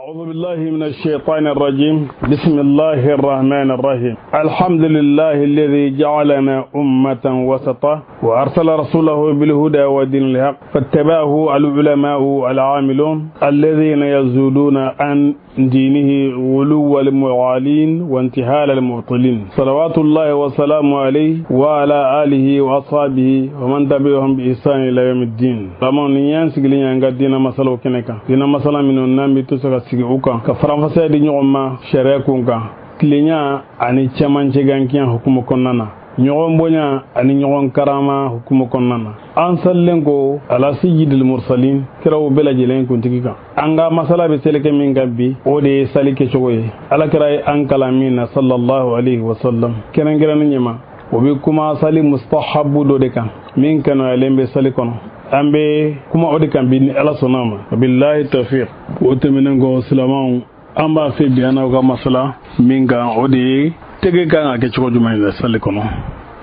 أعوذ بالله من الشيطان الرجيم بسم الله الرحمن الرحيم الحمد لله الذي جعلنا أمة وسطا وأرسل رسوله بالهدى ودين الحق فاتبعه العلماء العاملون الذين يزودون عن دينه غلو المعالين وانتهال المبطلين صلوات الله وسلامه عليه وعلى آله وأصحابه ومن تبعهم بإحسان إلى يوم الدين. Bamaw ni y'an sigilen y'an ka diinɛ masalaw kɛnɛ kan, diinɛ masala minnu n'an bɛ to se ka sigi u kan ka faranfasiya di ɲɔgɔn ma sariya kun kan, tilenya ani cɛmancɛ hukumu kɔnɔna na, ɲɔgɔn bonya ani ɲɔgɔn karama hukumu kɔnɔna na. An salilen ko ala sayyidil mursalin, kiraw bɛɛ lajɛlen kuntigi kan. An ka masala bɛ seleke min kan bi, o de ye sali kɛcogo ye. Ala kira ye an kalan min na sallallahu alaihi wasallam, kɛrɛnkɛrɛnnen ɲɛma o bɛ kuma sali mustahabu dɔ de kan min kanuyalen bɛ sali kɔnɔ. An bɛ kuma o de kan bi ni Ala sɔnna a ma. Billahi tawfiq. O tɛmɛnen kɔ, silamɛw, an b'a fɛ bi an n'aw ka masala min kan, o de ye tɛgɛ kan ka kɛ cogo jumɛn la sali kɔnɔ.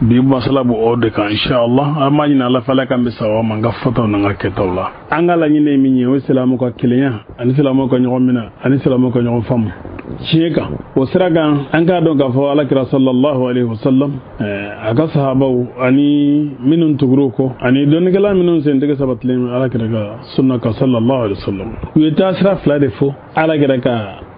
Bi masala b'o o de kan inshallah. An b'a ɲini Ala fɛ, Ala k'an bɛ sababa ma an ka fɔtaw n'an ka kɛtaw la. An ka laɲini ye min ye, o ye silamɛw ka kelenya ani silamɛw ka ɲɔgɔn minɛ ani silamɛw ka ɲɔgɔn faamu tiɲɛ kan. O sira kan, an k'a dɔn k'a fɔ Ala kira sallallahu alaihi wasallam, a ka sahabaw ani minnu tugur'u kɔ ani dɔnnikɛla minnu sentɛgɛ sabatilen Ala kira ka sunna kan sallallahu alaihi wasallam, u ye taasira fila de fɔ Ala kira ka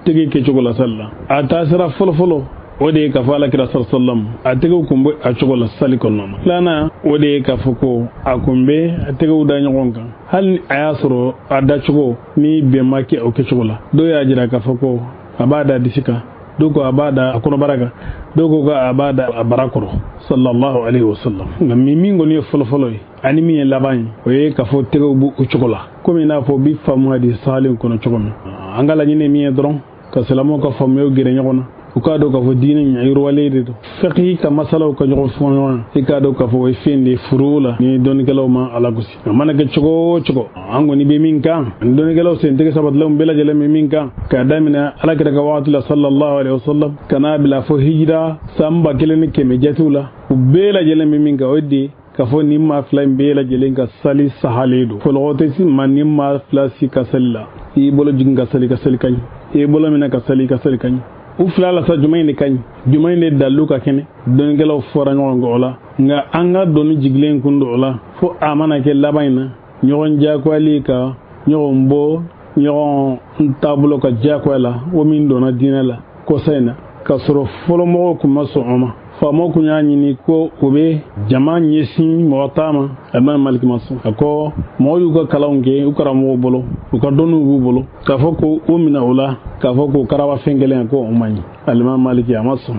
tɛgɛ kɛcogo la sali la. A taasira fɔlɔfɔlɔ, o de ye k'a fɔ Ala kira sallallahu alaihi wasallam a tɛgɛw kun bɛ a cogo la sali kɔnɔna na. Filanan, o de ye k'a fɔ ko a kun bɛ a tɛgɛw da ɲɔgɔn kan, hali ni a y'a sɔrɔ a dacogo ni bɛn ma kɛ o kɛcogo la. Dɔw y'a jira k'a fɔ ko a b'a da disi kan, dɔw ko a b'a da a kɔnɔbara kan, dɔw ko a b'a da a bara kɔrɔ sallallahu alaihi wasallam. Nka min kɔni ye fɔlɔfɔlɔ ye ani min ye laban ye, o ye k'a fɔ tɛgɛw b'u o cogo la, komi i n'a fɔ bi faamu hadisi sahalen kɔnɔ cogo min. An ka laɲini ye min ye dɔrɔn, ka silamɛw ka faamuyaw gɛrɛ ɲɔgɔn na, u k'a dɔn k'a fɔ diinɛ ɲɛ yiriwalen de don. Fiqhi ka masalaw ka ɲɔgɔn fɔ ɲɔgɔn, i k'a dɔn k'a fɔ o ye fɛn de ye furu la ni dɔnnikɛlaw ma ala gosi. A mana kɛ cogo o cogo, an kɔni bɛ min kan ani dɔnnikɛlaw sentɛgɛ sabatilenw bɛɛ lajɛlen bɛ min kan, k'a daminɛ Ala kira ka waati la sallallahu alaihi wasallam ka n'a bila fo hijira san 1100 jatew la, u bɛɛ lajɛlen bɛ min kan, o de k'a fɔ nin maa fila in bɛɛ lajɛlen ka sali sahalen don. Fɔlɔgɔ tɛ si ma nin maa fila si ka sali la. I y'i bolo jigin ka sali, ka sali ka ɲi. I y'i bolo minɛ ka sali, ka sali ka ɲi. U fila la sa, jumɛn de ka ɲi, jumɛn de dalilu ka kɛnɛ, dɔnnikɛlaw fɔra ɲɔgɔn kɔ o la. Nka an ka dɔnni jigilen kun don o la, fo a mana kɛ laban in na ɲɔgɔn diyagoyali ka ɲɔgɔn bɔ ɲɔgɔn taabolo ka diyagoya la, o min donna diinɛ la kɔsa in na, k'a sɔrɔ fɔlɔmɔgɔw kun ma sɔn o ma. Faamaw kun y'a ɲini ko u bɛ jama ɲɛsin mɔgɔ ta ma, Alimami Maliki ma sɔn. A ko mɔgɔw y'u ka kalanw kɛ u karamɔgɔw bolo, u ka dɔnniw b'u bolo, k'a fɔ ko o minɛ o la, k'a fɔ k'o karaba fɛn kelen ko o man ɲi. Alimami Maliki a ma sɔn.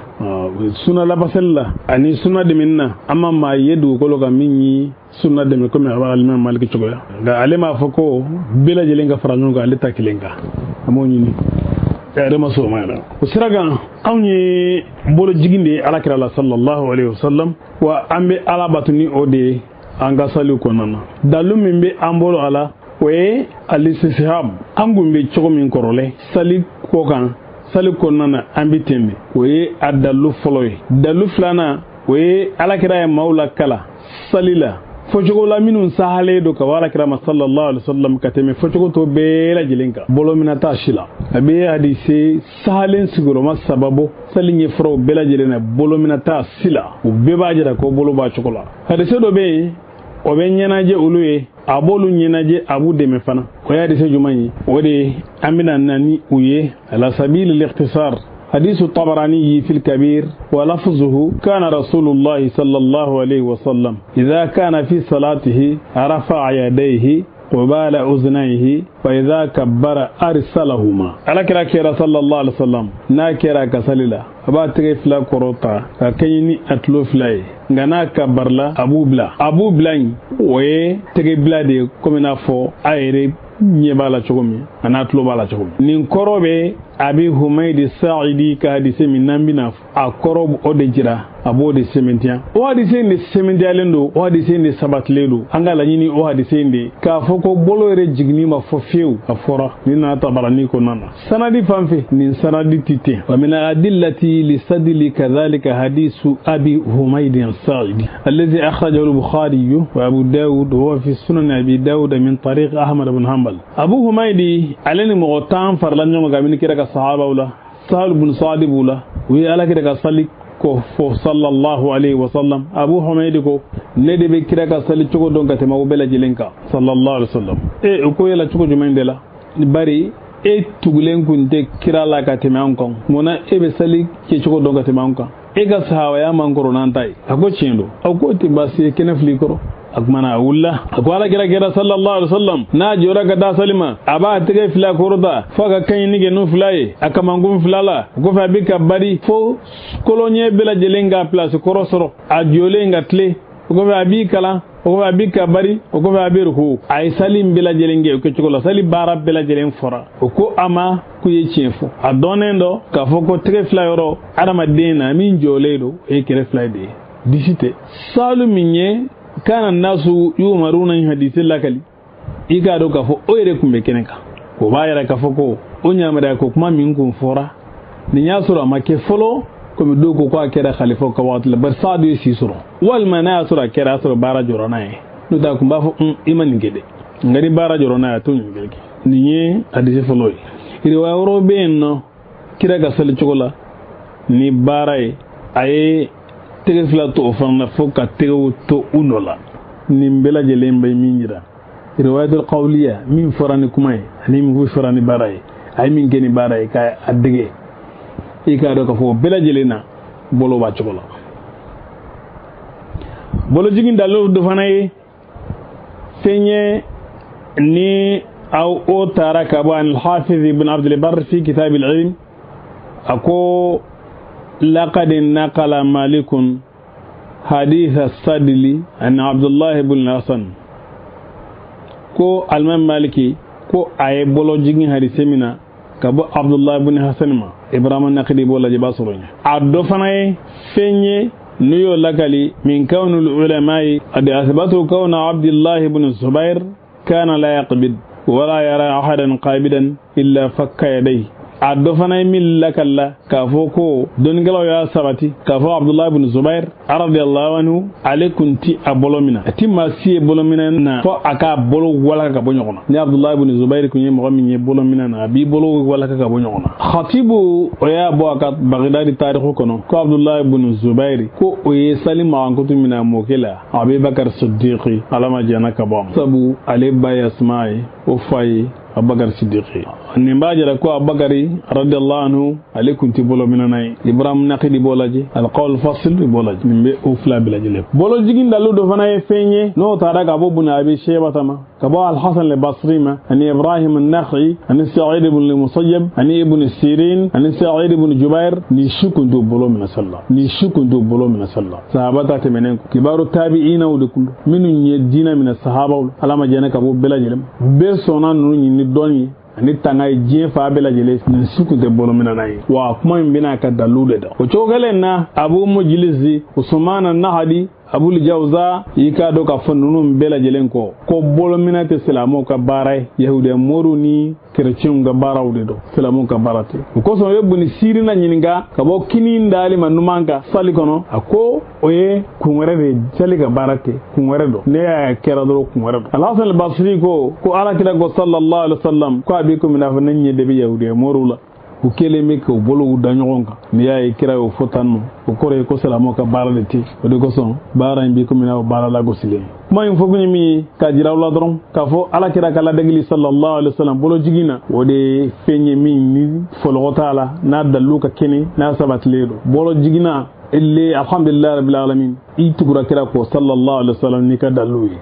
Suna labasali la ani suna dɛmɛni na, an ma maa ye dugukolo kan min ye suna dɛmɛ komi a b'a Alimami Maliki cogoya. Nka ale m'a fɔ ko bɛɛ lajɛlen ka fara ɲɔgɔn kan ale ta kelen kan, a m'o ɲini, yɛrɛ ma sɔn o ma yɛrɛ. O sira kan, anw ye bolojigin de ye Ala kira la sallallahu alaihi wasallam, wa an bɛ Ala bato ni o de ye an ka saliw kɔnɔna na. Dalu min bɛ an bolo a la, o ye alisisihab. An kun bɛ cogo min kɔrɔlen sali kɔ kan, sali kɔnɔna na, an bɛ ten de. O ye a dalu fɔlɔ ye. Dalu filanan, o ye Ala kira ye maaw la kala sali la fɔcogo la minnu sahalen don ka bɔ Ala kira ma sallallahu alaihi wasallam ka tɛmɛ fɔcogo tɔ bɛɛ lajɛlen kan. Bolo mina t'a si la. A bɛ hadise sahalen sigiyɔrɔma saba bɔ sali ɲɛfɔraw bɛɛ lajɛlen na, bolo mina t'a si la, u bɛɛ b'a jira ko bolo b'a cogo la. Hadise dɔ bɛ yen, o bɛ ɲɛnajɛ olu ye, a b'olu ɲɛnajɛ, a b'u dɛmɛ fana. O ye hadise jumɛn ye? O de ye an bɛna na ni u ye ala sabili al-ikhtisar. حديث الطبراني في الكبير، ولفظه: كان رسول الله صلى الله عليه وسلم إذا كان في صلاته رفع يديه قبال أذنيه، فإذا كبر أرسلهما. على كرا كرا صلى الله عليه وسلم نا كرا كسللا أبا تغي فلا كروتا كيني أتلو فلاي nka kabarla abu bila abu bila in, o ye tɛgɛ bila de ye, komi n'a fɔ a yɛrɛ ɲɛ b'a la cogo min, a n'a tulo b'a la cogo min. Nin kɔrɔ bɛ Abi Humaydi Sa'idi ka hadise min n'an bɛna fɔ. a kɔrɔ o de jira, a b'o de sɛmɛntiya. O hadise in de sɛmɛntiyalen don, o hadise in de sabatilen don. An ka laɲini o hadise in de k'a fɔ ko bolo yɛrɛ jiginni ma fɔ fiyewu, a fɔra nin nana Tabarani kɔnɔna na. Sanadi fan fɛ, nin sanadi ti ten. Wa min adillati lisadili kadhalika hadisu Abi Humayd as-Sa'idi alladhi akhrajahu al-Bukhari wa Abu Dawud wa fi sunan Abi Dawud min tariq Ahmad ibn Hanbal. Abu Humaydi ale ni mɔgɔ 10 farala ɲɔgɔn kan min kira ka sahabaw la, Sahal ibn Sa'd b'u la, u ye Ala kira ka sali ko fo sallallahu alayhi wa sallam. Abu Humaydi ko ne de bɛ kira ka sali cogo dɔn ka tɛmɛ aw bɛɛ lajɛlen kan sallallahu alayhi wa sallam. O ko yala cogo jumɛn de la? Bari e tugulen kun tɛ kira la ka tɛmɛ anw kan, munna e bɛ sali kɛcogo dɔn ka tɛmɛ anw kan? E ka sahabaya man kɔrɔ n'an ta ye. A ko tiɲɛ don. A ko tɛ baasi ye, kɛnɛ fili kɔrɔ. A kumana a wulila, a ko Ala kira kɛra sallallahu alaihi wasallam n'a jɔra ka taa sali ma, a b'a tɛgɛ fila kɔrɔta fo ka kan ɲini kɛ n'u fila ye a kamankun fila la. O kɔfɛ a bɛ ka bari fo koloɲɛ bɛɛ lajɛlen ka pilasi kɔrɔ sɔrɔ, a jɔlen ka tile. O kɔfɛ a b'i kalan, o kɔfɛ a b'i ka bari, o kɔfɛ a bɛ ruku. A ye sali in bɛɛ lajɛlen kɛ o kɛcogo la, sali baara bɛɛ lajɛlen fɔra. O ko a ma k'u ye tiɲɛ fɔ. A dɔnnen dɔ k'a fɔ ko tɛgɛ fila yɔrɔ adamaden na min jɔlen don, o ye kɛrɛ fila de ye, disi tɛ. Salu min ye kana nasu yumaruna in hadisi lakali, i k'a dɔn k'a fɔ o yɛrɛ tun bɛ kɛnɛ kan. O b'a yɛrɛ k'a fɔ ko o ɲamariya ko kuma min kun fɔra nin y'a sɔrɔ a ma kɛ fɔlɔ, komi dɔw ko k'a kɛra khalifaw ka waati la, bari Saadu ye si sɔrɔ, walima n'a y'a sɔrɔ a kɛra, a sɔrɔ baara jɔra n'a ye. N'o tɛ a kun b'a fɔ i ma nin kɛ dɛ, nka ni baara jɔra n'a ye a t'o ɲininkali kɛ. Nin ye hadisi fɔlɔ ye. Riwaya wɛrɛw bɛ yen nɔ kira ka sali cogo la ni baara ye, a ye tɛgɛ fila to o fana na fo ka tɛgɛw to u nɔ la. Nin bɛɛ lajɛlen bɛ min jira, riwayatul qawliya min fɔra ni kuma ye ani min fɔra ni baara ye, a ye min kɛ ni baara ye k'a dege, i k'a dɔn k'a fɔ o bɛɛ lajɛlen na bolo b'a cogo la. Bolojigin dalilu dɔ fana ye fɛn ye ni aw o taara ka bɔ an al-Hafiz ibn Abdul Barr fi kitab al-ilm, a ko laqad naqala Malikun hadith as-Sadli an Abdullah ibn Hasan, ko al-Imam Maliki ko a ye bolojigin hadise min na ka bɔ Abdullah ibn Hasan ma, Ibrahim Naqidi b'o lajɛ b'a sɔrɔ yen. A dɔ fana ye fɛn ye n'u y'o lakali min kawnu al-ulama'i qad athbatu kawna Abdullah ibn Zubair kana la yaqbid wala yara ahadan qabidan illa fakka yadayhi. A dɔ fana ye min lakali k'a fɔ ko dɔnnikɛlaw y'a sabati k'a fɔ Abdullah ibn Zubair radiyallahu anhu ale kun ti a bolo minɛ, a ti maa si ye bolo minɛ na fo a k'a bolo walaka ka bɔ ɲɔgɔn na. Ni Abdullah ibn Zubair kun ye mɔgɔ min ye bolo minɛ na, a b'i bolo walaka ka bɔ ɲɔgɔn na. Khatibu o y'a bɔ a ka Bagdadi tariku kɔnɔ ko Abdullah ibn Zubair ko o ye sali magankutu minɛ a mɔkɛ la Abubakar Siddiqi, Ala ma jɛnna ka bɔ a ma, sabu ale ba ye Asma ye, o fa ye Abubakar Siddiqi. Nin b'a jira ko Abubakari radiyallahu anhu ale kun ti bolo minɛ n'a ye. Ibrahim Naqidi b'o lajɛ, al-Qawl Fasil b'o lajɛ, nin bɛ o fila bɛɛ lajɛlen. Bolojigin dalu dɔ fana ye fɛn ye n'o taara ka bɔ Bun Abi Shaybata ma, ka bɔ Al-Hasan al-Basri ma, ani Ibrahim an-Nakhi, ani Sa'id ibn al-Musayyab, ani Ibn Sirin, ani Sa'id ibn Jubair. Ni si kun t'u bolo minɛ sali la, ni si kun t'u bolo minɛ sali la. Sahaba ta tɛmɛnen kɔ, kibaru tabi'inaw de kun don minnu ye diinɛ minɛ sahabaw, Ala ma jɛnɛ ka bɔ bɛɛ lajɛlen ma, bɛɛ sɔnna ninnu ɲini dɔnni ye ani tanga ye diɲɛ fa bɛɛ lajɛlen. Nin si kun tɛ bolo minɛ n'a ye. Wa kuma in bɛna ka dalu de da o cogo kelen na. Abu Mujlisi, Usman an-Nahdi, Abul Jawza, i k'a dɔn k'a fɔ ninnu bɛɛ lajɛlen kɔ ko bolo minɛ tɛ silamɛw ka baara ye, yahudiya moriw ni kerecɛnw ka baaraw de don, silamɛw ka baara tɛ. O kosɔn o ye Buni Sirina ɲininka ka bɔ kini dali ma numan kan sali kɔnɔ, a ko o ye kun wɛrɛ de ye, sali ka baara tɛ, kun wɛrɛ don, ne y'a kɛra dɔrɔn kun wɛrɛ don. Al-Hasan al-Basri ko Ala kira ko sallallahu alaihi wasallam ko a b'i komi n'a fɔ ne ɲɛ de bɛ yahudiya moriw la, u kɛlen bɛ k'u bolow da ɲɔgɔn kan. N'i y'a ye kira y'o fɔ tan nɔ, o kɔrɔ ye ko silamɛw ka baara de tɛ. O de kosɔn baara in b'i komi n'a fɔ baara lagosilen. Kuma in fɔ kun ye min ye k'a jira aw la dɔrɔn k'a fɔ Ala kira ka ladegeli sallallahu alaihi wasallam bolojigin na, o de ye fɛn ye min ni fɔlɔgɔ t'a la, n'a dalilu ka kɛnɛ, n'a sabatilen don. Bolojiginna اللي الحمد لله رب العالمين يتقرأ كراكو صلى الله عليه وسلم نكدلوي.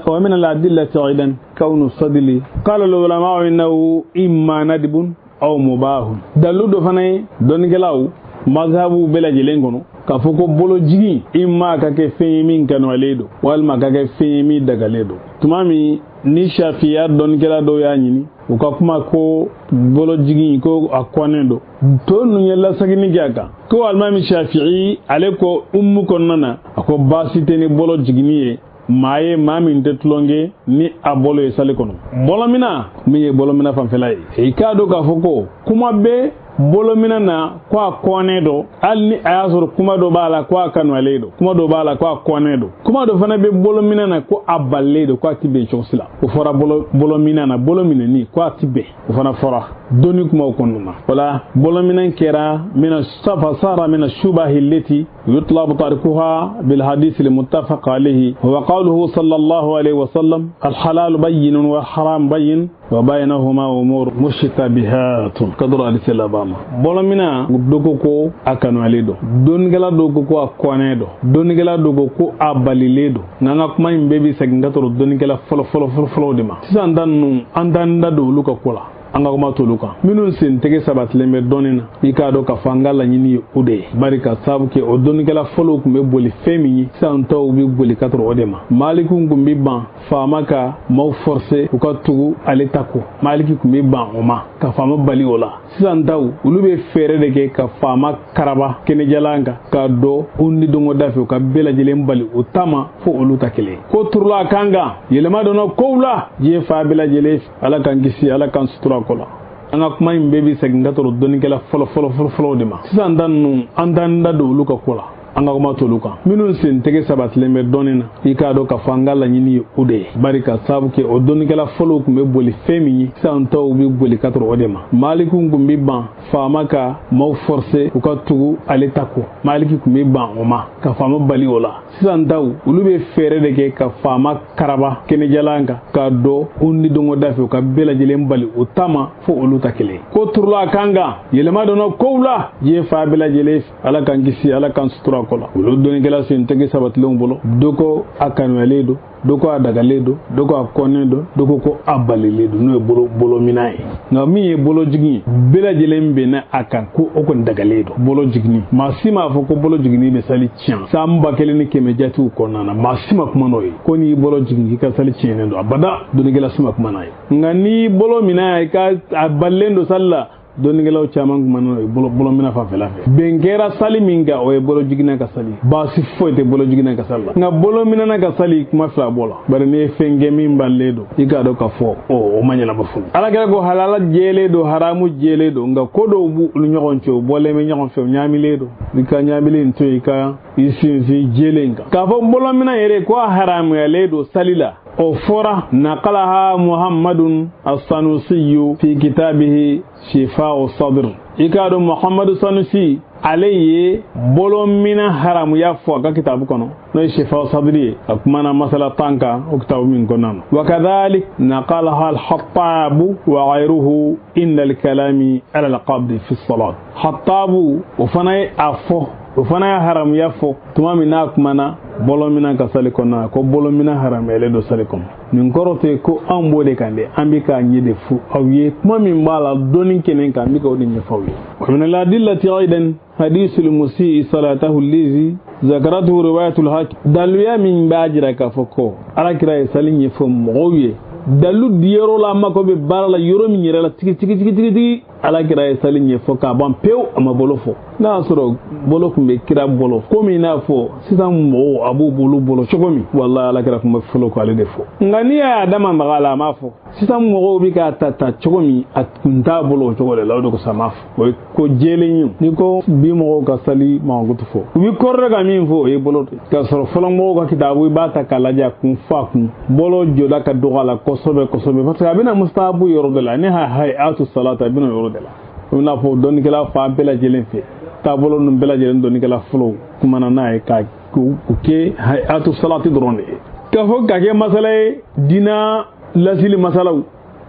ومن الأدلة أيضا كون الصدل، قال العلماء إنه إما ندب أو مباه. دلو دو فني دونكلاو mazhabu bɛɛ lajɛlen kɔnɔ k'a fɔ ko bolojigin imma ka kɛ fɛn ye min kanuyalen don, walima ka kɛ fɛn ye min dagalen don. Tuma min ni shafiya dɔnnikɛla dɔw y'a ɲini u ka kuma ko bolojigin ko a kɔnnen don to ninnu ye lasegini kɛ a kan ko alimami shafi'i ale ko ummu kɔnɔna na a ko baasi tɛ ni bolo jiginni ye maa ye maa min tɛ tulonkɛ ni a bolo ye sali kɔnɔ bolomina min ye bolomina fanfɛla ye i k'a dɔn k'a fɔ ko kuma bɛ bolomina na ko a kɔnnen don hali ni a y'a sɔrɔ kuma dɔ b'a la ko a kanuyalen don kuma dɔ b'a la ko a kɔnnen don kuma dɔ fana bɛ bolomina na ko a balilen don ko a ti bɛn cogo si la o fɔra bolomina na bolo minɛni ko a ti bɛn o fana fɔra dɔnni kumaw kɔnɔna na wala bolominɛ kɛra mina fasara mina shubahi leti يطلب تركها بالحديث المتفق عليه وقوله صلى الله عليه وسلم الحلال بين والحرام بين وبينهما أمور مشتبهات قدر على السلام bolomina dogoko akanwale do dongela dogoko akwane do dongela dogoko abalile do nganga kuma in bebi segin ka toro dongela folo folo folo folo de ma sisan dan an dan da do olu ka ko la an ka kuma t'olu kan minnu sen tɛgɛ sabatilen bɛ dɔnni na i k'a dɔn k'a fɔ an ka laɲini ye o de ye bari ka sababu kɛ o dɔnnikɛla fɔlɔw tun bɛ boli fɛn min ye sisan tɔw bɛ boli ka tɔrɔ o de ma malikiw tun bɛ ban faama ka maaw forcer u ka tugu ale ta kɔ maliki tun bɛ ban o ma ka faama bali o la sisan taw olu bɛ fɛɛrɛ de kɛ ka faama karaba kɛnɛjalan kan k'a dɔn u ni dɔngɔda fɛ u ka bɛɛ lajɛlen bali o ta ma fo olu ta kelen ko turula a kan kan yɛlɛma donna kow la diɲɛ fan bɛɛ lajɛlen ala k'an kisi ala k'an sutura ko la an ka kuma in bɛɛ bɛ segin ka tɔrɔ dɔnnikɛla fɔlɔ fɔlɔ fɔlɔ fɔlɔw de ma sisan ta ninnu an t'an da don olu ka ko la an ka kuma t'olu kan minnu sen tɛgɛ sabatilen bɛ dɔnni na i k'a dɔn k'a fɔ an ka laɲini ye o de ye bari ka sababu kɛ o dɔnnikɛla fɔlɔw tun bɛ boli fɛn min ye sisan tɔw bɛ boli ka tɔrɔ o de ma malikiw tun bɛ ban faama ka maaw forcer u ka tugu ale ta kɔ maliki tun bɛ ban o ma ka faama bali o la sisan taw olu bɛ fɛɛrɛ de kɛ ka faama karaba kɛnɛjalan kan k'a dɔn u ni dɔngɔda fɛ u ka bɛɛ lajɛlen bali o ta ma fo olu ta kelen ko turula a kan kan yɛlɛma donna kow la diɲɛ fan bɛɛ lajɛlen ala k'an kisi ala k'an sutura ko la olu dɔnnikɛla sen tɛgɛ sabatilenw bolo dɔ ko a kanuyalen don dɔ ko a dagalen don dɔ ko a kɔnnen don dɔ ko ko a balilen don n'o ye bolomina ye nka min ye bolojigin ye bɛɛ lajɛlen bɛnna a kan ko o kɔni dagalen don bolo jiginni maa si m'a fɔ ko bolo jiginni bɛ sali tiɲɛ san 1500 jatew kɔnɔna na maa si ma kuma n'o ye ko n'i bolo jigin k'i ka sali tiɲɛnen don abada dɔnnikɛla si ma kuma n'a ye nka n'i bolo minɛ i ka a balilen don sali la dɔnnikɛlaw caman kuma n'o ye bolomina fanfɛla fɛ bɛn kɛra sali min kan o ye bolo jiginna ka sali baasi foyi tɛ bolo jiginna ka sali la nka bolo minɛna ka sali kuma fila bɔ la bari n'i ye fɛn kɛ min balilen don i k'a dɔn k'a fɔ o ma ɲɛnabɔ fɔlɔ ala kɛra ko halala jɛlen don haramu jɛlen don nka ko dɔw b'u olu ɲɔgɔn cɛ u bɔlen bɛ ɲɔgɔn fɛ u ɲaamilen don i ka ɲaamilen to yen i ka i sinsin jɛlen kan k'a fɔ bolomina yɛrɛ ko a haramuyalen don sali la o fɔra naqalaha muhammadun as-sanusiyu fi kitabihi shifa'u sadr i k'a dɔn muhammadu sanusi ale ye bolomina haramuya fɔ a ka kitabu kɔnɔ n'o ye shifa'u sadri ye a kumana masala 10 kan o kitabu min kɔnɔna na wa kadhalik naqalaha al-hattabu wa ghayruhu inda al-kalami ala al-qabd fi as-salat hattabu o fana ye a fɔ o fana ye haramuya fɔ tuma min n'a kumana bolomina ka sali kɔnɔ ko bolomina haramuyalen don sali kɔnɔ nin kɔrɔ tɛ ko anw b'o de kan dɛ an bɛ k'a ɲɛ de fo aw ye kuma min b'a la dɔnni kɛnɛ kan an bɛ k'o de ɲɛfɔ aw ye wa min al-adillati aidan hadisul musii salatahu allazi zakaratuhu riwayatul hakim daluya min b'a jira k'a fɔ ko alakira ye sali ɲɛfɔ mɔgɔw ye dalu diyɔrɔ la mako bɛ baara la yɔrɔ min yɛrɛ la tigi tigi tigi tigi tigi alakira ye sali ɲɛfɔ k'a ban pewu a ma bolo fɔ n'a y'a sɔrɔ bolo tun bɛ kira bolo komi i n'a fɔ sisan mɔgɔw a b'u bolo bolo cogo min walahi alakira tun bɛ fɔlɔ k'ale de fɔ nka n'i y'a dama maga a la a m'a fɔ sisan mɔgɔw bɛ k'a ta ta cogo min a tun t'a bolo o cogo de la o de kosɔn a m'a fɔ o ye ko jɛlen ye n'i ko bi mɔgɔw ka sali mankutu fɔ u bɛ kɔrɔ ka min fɔ o ye bolo de k'a sɔrɔ fɔlɔ mɔgɔw ka kitabu i b'a ta k'a lajɛ a kun fɔ a kun bolo jɔda ka dɔgɔ a la kosɛbɛ kosɛbɛ parce que a bɛna mustahabu yɔrɔ de la ne hayatu salata a bɛna yɔrɔ de la i n'a fɔ dɔnnikɛla fan bɛɛ lajɛlen fɛ taabolo ninnu bɛɛ lajɛlen dɔnnikɛla fɔlɔw kumana n'a ye ka u kɛ hayatu salati dɔrɔn de ye k'a fɔ ka kɛ masala ye diina lasili masalaw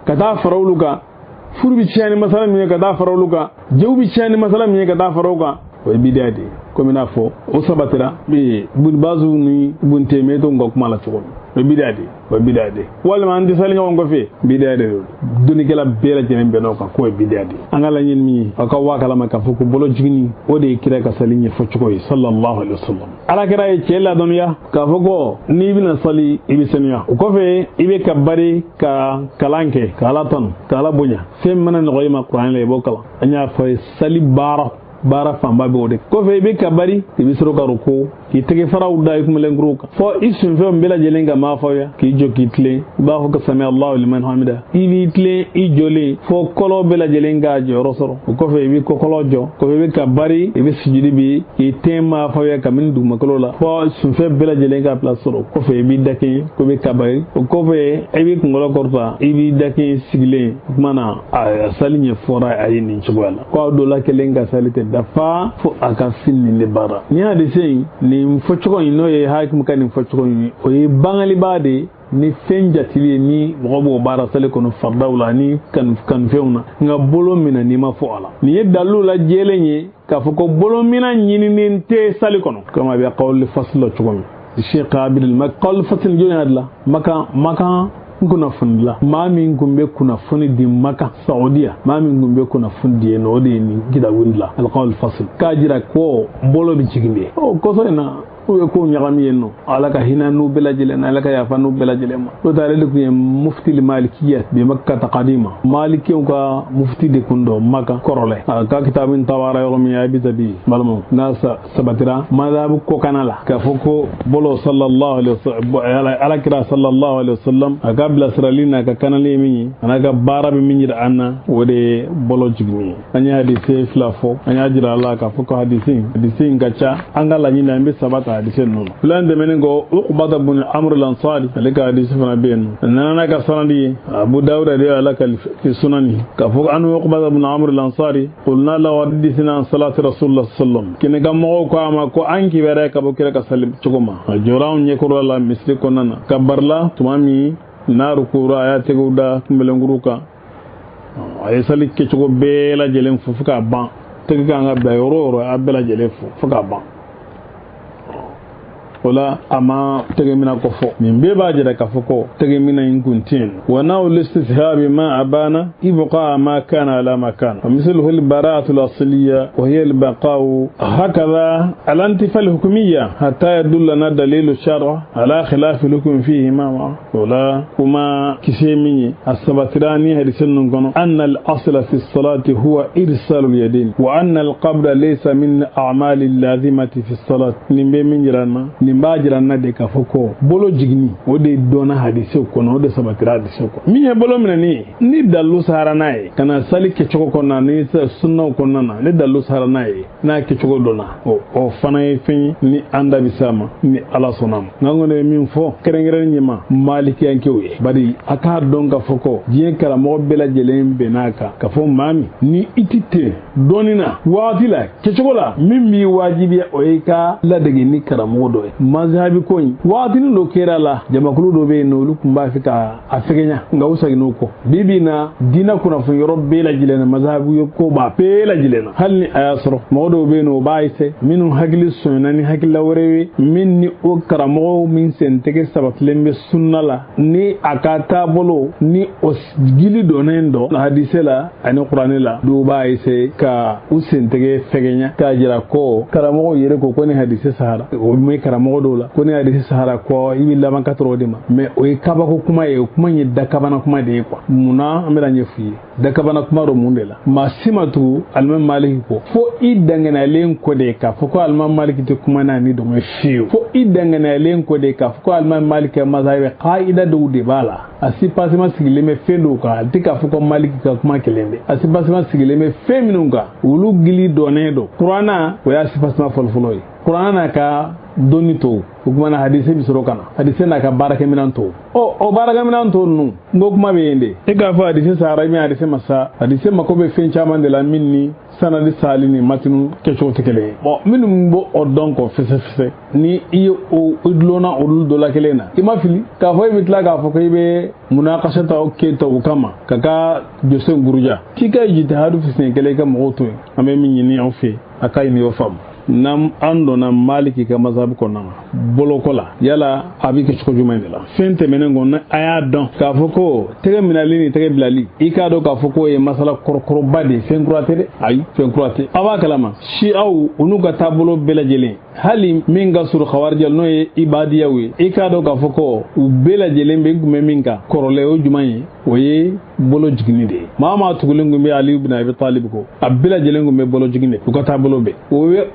ka taa fara olu kan furu bɛ tiɲɛ ni masala min ye ka taa fara olu kan jɛw bɛ tiɲɛ ni masala min ye ka taa fara o kan o ye bidiya de ye komi n'a fɔ o sabatira Ibn Bazu ni Ibn Taymiyyah ka kuma la cogo min O ye bidaa de ye, o ye bidaa de ye. Walima an tɛ sali ɲɔgɔn kɔfɛ, bidaa de don. Dɔnnikɛla bɛɛ lajɛlen bɛnna o kan k'o ye bidaa de ye. An ka laɲini min ye, aw ka waa kalama k'a fɔ ko bolo jiginni, o de ye kira ka sali ɲɛfɔ cogo ye, sallallahu alaihi wasallam. Ala kira ye cɛ ladɔnniya k'a fɔ ko n'i bɛna sali, i bɛ sanuya. O kɔfɛ, i bɛ ka bari ka kalan kɛ, ka Ala tanu, ka Ala bonya. Fɛn mana nɔgɔ i ma kuranɛ la, i b'o kalan. An y'a fɔ ye, sali baara fanba bɛ o de kɔfɛ. I bɛ ka bari, i bɛ sɔrɔ ka ruku, k'i tɛgɛ faraw da i kunbɛnkuruw kan fɔ i sunfɛnw bɛɛ lajɛlen ka maa fɔ ya, k'i jɔ k'i tilen, i b'a fɔ ko sami Allahu liman hamida. I b'i tilen i jɔlen fɔ kɔlɔ bɛɛ lajɛlen k'a jɔyɔrɔ sɔrɔ. O kɔfɛ, i bɛ kɔkɔlɔ jɔ. Kɔfɛ, i bɛ ka bari, i bɛ sujudi bi k'i tɛn maa fɔ ya kabini dugumakolo la fɔ sunfɛn bɛɛ lajɛlen k'a place sɔrɔ. Kɔfɛ, i b'i dakɛɲɛ ko i bɛ ka bari. O kɔfɛ, i b'i kunkolo kɔrɔta, i b'i dakɛɲɛ sigilen. O tuma na, a sali ɲɛfɔra a ye nin cogoya la, ko aw dɔ la kelen ka sali tɛ dafa fo a ka fini nin de baara. Nin hadise in, nin fɔcogo in, n'o ye hakimu ka nin fɔcogo in, o ye bangalibaa de ye ni fɛn jatili ye, ni mɔgɔ b'o baara sali kɔnɔ faridaw la ni kanufɛnw na. Nka bolo minɛ n'i ma fɔ a la, nin ye dalilu la jɛlen ye k'a fɔ ko bolo minɛ ɲininen tɛ sali kɔnɔ, komi a bɛ qawli fasl la cogo min. Sheikh Abdul Mak qawli fasl jɔn y'a dilan? Makan kunnafoni la, maa min kun bɛ kunnafoni di Makan Saudiya, maa min kun bɛ kunnafoni di yen nɔ, o de ye nin kitabu in dilan, alqawl fasl, k'a jira ko bolo bɛ jigin de. O kɔsɔ in na, u ye kow ɲagami yen nɔ. Ala ka hinɛ n'u bɛɛ lajɛlen na, Ala ka yafa n'u bɛɛ lajɛlen ma. N'o tɛ, ale de tun ye mufti malikiya bi Makka taqadima, malikiw ka mufti de kun dɔ Maka kɔrɔlɛ. A ka kitabu in tabara yɔrɔ min, a bɛ tabi balimaw n'a sabatira madhabu kɔkanna la k'a fɔ ko bolo sallallahu alaihi wasallam, Ala kira sallallahu alaihi wasallam, a ka bilasirali n'a ka kanali ye min ye, a n'a ka baara bɛ min jira an na, o de ye bolo jiginni ye. An ye hadise fila fɔ, an y'a jira a la k'a fɔ ko hadise in ka ca. An ka laɲini, an bɛ saba ta hadise ninnu. Filan tɛmɛnen kɔ, Uqbata bun Amr al-Ansari, ale ka hadise fana bɛ yen nɔ, a nana n'a ka sanadi ye. Abu Dawuda de y'ala ka sunani k'a fɔ an Uqbata bun Amr al-Ansari qulna lahu hadithina an salati rasulullah sallam, kene ka mɔgɔw ko a ma ko an kibaruya ka bɔ kira ka sali cogo ma. A jɔra anw ɲɛkɔrɔ la misiri kɔnɔna na ka barila tuma min n'a rukura, a y'a tɛgɛw da kunbɛlɛnkuru kan, a ye sali kɛcogo bɛɛ lajɛlen fo fo k'a ban. Tɛgɛ kan ka bila yɔrɔ o yɔrɔ, a bɛɛ lajɛlen fo fo k'a ban. O la, a ma tɛgɛ minɛ ko fɔ. Nin bɛɛ b'a jira k'a fɔ ko tɛgɛ minɛ in kun tɛ yen. Wa n'aw listishabi ma abana ibqa ma kana ala ma kana wa misluhu al-bara'atu al-asliya wa hiya al-baqa'u hakadha al-antifa al-hukmiyya hatta yadullana dalilu shar'a ala khilaf al-hukm fihi ma ma. O la, kuma kisɛ min ye, a sabatira ni hadise ninnu kɔnɔ, anna al-asla fi as-salati huwa irsalu al-yadayn wa anna al-qabda laysa min a'mali al-lazimati fi as-salat. Nin bɛ min jira na, nin b'a jira na de k'a fɔ ko bolo jiginni, o de dɔnna hadisew kɔnɔ, o de sabatira hadisew kɔnɔ. Min ye bolo minɛni ye, ni dalilu sahara n'a ye ka na sali kɛcogo kɔnɔna ni sunnaw kɔnɔna na, ni dalilu sahara n'a ye, n'a kɛcogo dɔnna, o fana ye fɛn ye ni an da bɛ s'a ma ni Ala sɔnna ma. Nka n kɔni bɛ min fɔ kɛrɛnkɛrɛnnen ɲɛma malikiyankew ye, bari a k'a dɔn k'a fɔ ko diɲɛ karamɔgɔ bɛɛ lajɛlen bɛnn'a kan k'a fɔ maa min ni i ti ten dɔɔni na waati la kɛcogo la, min b'i wajibiya, o y'i ka ladege ni karamɔgɔ dɔ ye. Mazhabi ko in, waatinin dɔ kɛra la, jamakulu dɔ bɛ yen nɔ, olu tun b'a fɛ ka a fɛgɛnya, nka u seginn'o kɔ. Bi bi in na, diinɛ kunnafoni yɔrɔ bɛɛ lajɛlen na, mazhabi ko b'a bɛɛ lajɛlen na. Hali ni a y'a sɔrɔ mɔgɔ dɔw bɛ yen nɔ, o b'a essayer, minnu hakili sɔnna ni hakilila wɛrɛ ye, min ni o karamɔgɔw min sentɛgɛ sabatilen bɛ sunna la, ni a ka taabolo ni o gili donnen dɔ hadise la ani kuranɛ la, dɔw b'a essayer ka u sentɛgɛ fɛgɛnya k'a jira ko karamɔgɔw yɛrɛ ko ko ni hadise sahara, o bɛ karamɔgɔ dɔw la ko ni hadise sahara ko i bɛ laban ka tɔrɔ o de ma. Mais o ye kabako kuma ye, o kuma in ye dakabana kuma de ye quoi. Munna an bɛna ɲɛf'i ye dakabana kuma dɔ mun de la? Maa si ma tugu alimami Maliki kɔ fo i danganiyalen kɔ de k'a fɔ ko alimami Maliki tɛ kuma n'a ni dɔngɔ fiyewu, fo i danganiyalen kɔ de k'a fɔ ko alimami Maliki ka mazhabi kaida dɔw de b'a la, a sipasima sigilen bɛ fɛn dɔw kan. A tɛ k'a fɔ ko Maliki ka kuma kelen bɛ, a sipasima sigilen bɛ fɛn minnu kan, olu gili dɔnnen don kuranna. O y'a sipasima fɔlɔfɔlɔ ye, kuranna n'a ka dɔnni tɔw. O kuma na, hadise bɛ sɔrɔ ka na, hadise n'a ka baarakɛminɛn tɔw. Ɔ, o baarakɛminɛn tɔ ninnu, n ko kuma bɛ yen de. E k'a fɔ hadise sahara min, hadise ma sa, hadise mako bɛ fɛn caman de la min ni sanadi sali ni matinu kɛcogo tɛ kelen ye. Bɔn, minnu b'o o dɔn kɔ fɛsɛfɛsɛ, ni i ye o dulonna olu dɔ la kelen na, i ma fili k'a fɔ i bɛ tila k'a fɔ ko i bɛ munakasa ta kɛ ta o kama ka jɔsen guruja k'i ka jitihadu fisɛn kelen, i ka mɔgɔw to yen. An bɛ min ɲini aw fɛ, a ka ɲi y'o faamu. N'an an donna Maliki ka mazhabu kɔnɔna na, boloko la yala a bɛ kɛ cogo jumɛn de la fɛn tɛmɛnen kɔ a y'a dɔn k'a fɔ ko tɛgɛ minɛli ni tɛgɛ bilali i k'a dɔn k'a fɔ k'o ye masala kɔrɔkɔrɔba de ye fɛn kura tɛ dɛ ayi fɛn kura tɛ aw b'a kalama siyaw u n'u ka taabolo bɛɛ lajɛlen hali min ka surun khawarija n'o ye ibadiyaw ye i k'a dɔn k'a fɔ ko u bɛɛ lajɛlen bɛ kun bɛ min kan kɔrɔlen o jumɛn ye o ye bolo jiginni de ye maa maa tugulen kun bɛ Ali ibn Abi Talib ko a bɛɛ lajɛlen kun bɛ bolo jigin de u ka taabolo bɛɛ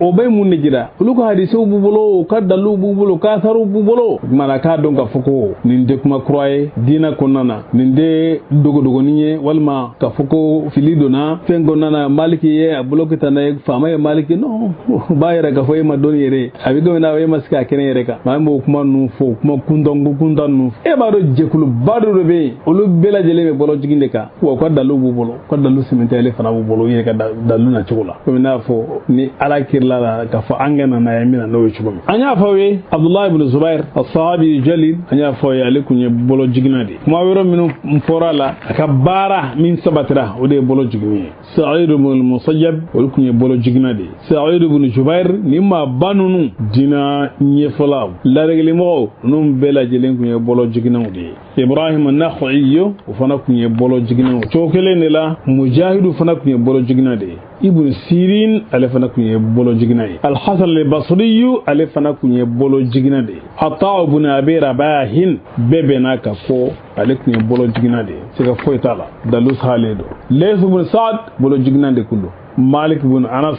o bɛ mun de jira olu ka hadisew b'u bolo u ka daliluw b'u bolo u ka asariw b'u bolo o tuma na k'a dɔn k'a fɔ ko nin tɛ kuma kura ye diinɛ kɔnɔna na nin tɛ dogodogonin ye walima k'a fɔ ko fili donna fɛn kɔnɔna na Maliki ye a bolo kɛ tan ye faama ye Maliki non o b'a yɛrɛ k'a fɔ e ma dɔnni yɛrɛ a bɛ komi n'a e ma sigi a kɛnɛ yɛrɛ kan maa min b'o kuma ninnu fɔ kuma kuntan ninnu e b'a dɔn jɛkuluba dɔ de bɛ yen olu bɛɛ lajɛlen bɛ bolo jigin de kan wa u ka dalilu b'u bolo u ka dalilu sɛmɛntiyalen fana b'u bolo u yɛrɛ ka dalilu na cogo la komi n'a fɔ ni ala kirila la k'a fɔ an ka na n'a ye min na n'o ye cogo min an y'a fɔ aw ye Abdulahi ibn Zubair as-sahabi jalil an y'a fɔ aw ye ale tun ye bolo jiginna de ye kuma wɛrɛ minnu fɔra la a ka baara min sabatira o de ye bolo jiginni ye Sa'id ibn Musayyab olu tun ye bolo jiginna de ye Sa'id ibn Jubair ni maaba ninnu diinɛ ɲɛfɔlaw ladegelimɔgɔw ninnu bɛɛ lajɛlen tun ye bolo jiginnaw de ye Ibrahim an-Nakha'i o fana tun ye bolo jiginnaw cogo kelen de la Mujahidu fana tun ye bolo jiginna de ye Ibn Sirin ale fana tun ye bolo jiginna ye Al-Hasan al-Basri ale fana tun ye bolo jiginna de ye Ata ibn Abi Rabahin bɛɛ bɛnna ka fɔ ale tun ye bolo jiginna de ye siga foyi t'a la dalu salen don Layth ibn Sa'd bolo jiginna de kun don Malik ibn Anas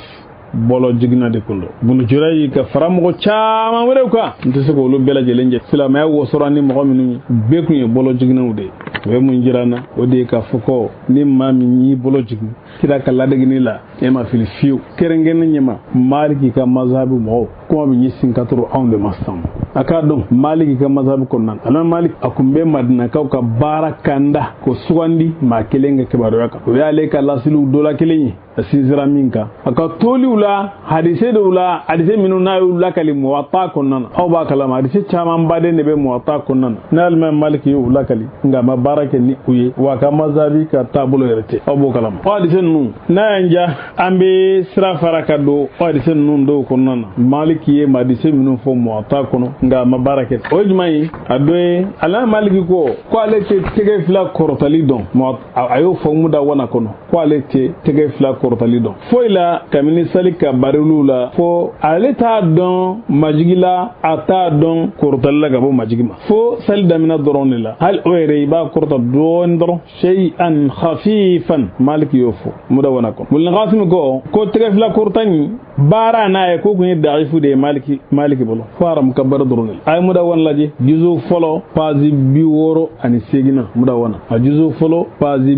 bolo jiginna de kun don Ibn Jurayj ka fara mɔgɔ caman wɛrɛw kan n tɛ se k'olu bɛɛ lajɛlen jɛ silamɛya wosora ni mɔgɔ minnu ye bɛɛ tun ye bolo jiginnaw de ye o ye mun jira n na o de ye k'a fɔ ko ni maa min y'i bolo jigin kira ka ladegini la e ma fili fiyewu kɛrɛnkɛrɛnnen ɲɛma Maliki ka mazhabu mɔgɔw kuma bɛ ɲɛsin ka toro anw de ma sisan a k'a dɔn Maliki ka mazhabu kɔnɔna na alimami Malik a kun bɛ Madinakaw ka baara kanda ko sugandi maa kelen ka kibaruya kan o y'ale ka lasiliw dɔ la kelen ye a sinsinra min kan a ka toliw la hadise dɔw la hadise minnu n'a y'u lakali Muwatta kɔnɔna na aw b'a kalama hadise caman baden de bɛ Muwatta kɔnɔna na n'alimami Maliki y'u lakali nka a ma baara kɛ ni u ye wa a ka mazabi ka taabolo yɛrɛ tɛ aw b'o kalama o hadise ninnu n'a y'an ja an bɛ sira fara ka don o hadise ninnu dɔw kɔnɔna na Maliki ye hadise minnu fɔ Muwatta kɔnɔ nka a ma baara kɛ o ye jumɛn ye a dɔ ye alimami Maliki ko ko ale tɛ tɛgɛ fila kɔrɔtali dɔn a y'o fɔ Mudawana kɔnɔ ko ale tɛ tɛgɛ fila kɔrɔtali dɔn foyi la kabini sali ka bariliw la fo ale t'a dɔn majigi la a t'a dɔn kɔrɔtali la ka bɔ majigi ma fo sali daminɛ dɔrɔn de la hali o yɛrɛ i b'a kɔrɔta dɔɔni dɔrɔn shay'an khafifan Maliki y'o fɔ Mudawana kɔnɔ Ibn Qasim ko ko tɛgɛ fila kɔrɔta nin baara n'a ye ko kun ye da'ifu de ye Maliki bolo fo haram kabara dɔrɔn de la a ye Mudawana lajɛ juzu fɔlɔ page 68 Mudawana a juzu fɔlɔ page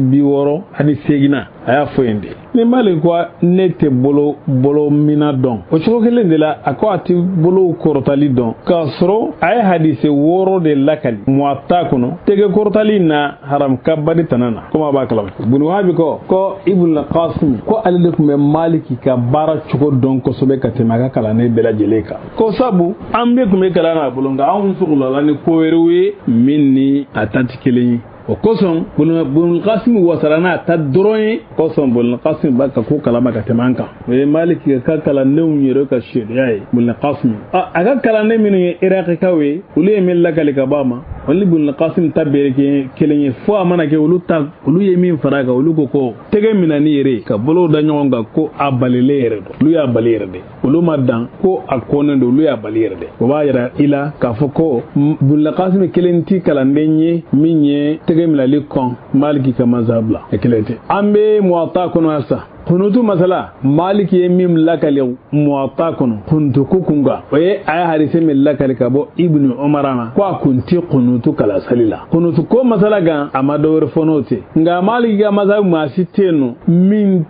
68 a y'a fɔ yen de ni Maliki ko ne tɛ bolo mina dɔn o cogo kelen de la a ko a tɛ bolo kɔrɔtali dɔn k'a sɔrɔ a ye hadise 6 de lakali Muwatta kɔnɔ tɛgɛ kɔrɔtali na haram kabari tana na komi a b'a kalama Ibn Wahabi ko ko Ibn Qasim ko ale de tun bɛ Maliki ka baara cogo dɔn kosɛbɛ ka tɛmɛ a ka kalanden bɛɛ lajɛlen kan ko sabu an bɛɛ tun bɛ kalan n'a bolo nka anw sɔgɔlala ni ko wɛrɛw ye min ni a ta tɛ kelen ye o kosɔn Ibn Qasim wasara n'a ta dɔrɔn ye kosɔn Ibn Qasim b'a ka ko kalama ka tɛmɛ an kan o ye Maliki ka kalandenw yɛrɛ ka seereya ye Ibn Qasim a ka kalanden minnu ye Irakikaw ye olu ye min lakali ka bɔ a ma olu Ibn Qasim ta bɛɛ kelen ye fo a mana kɛ olu ta olu ye min fara a kan olu ko ko tɛgɛ minɛni yɛrɛ ka bolow da ɲɔgɔn kan ko a balilen yɛrɛ don olu y'a bali yɛrɛ de olu ma dan ko a kɔnnen don olu y'a bali yɛrɛ de o b'a yira i la k'a fɔ ko Ibn Qasim kelen ti kalanden ye min ye tɛgɛ minɛli kɔn Maliki ka mazhab la a kelen tɛ an bɛ Muwatta kɔnɔ halisa kunutu masala Maliki ye min lakali Muwatta kɔnɔ kunutu ko kun kan o ye a ye hadise min lakali ka bɔ Ibn Umar ma ko a kun ti kunutu kala sali la kunutu ko masala kan a ma dɔ wɛrɛ fɔ n'o tɛ nka Maliki ka mazhab maa si tɛ yen nɔ min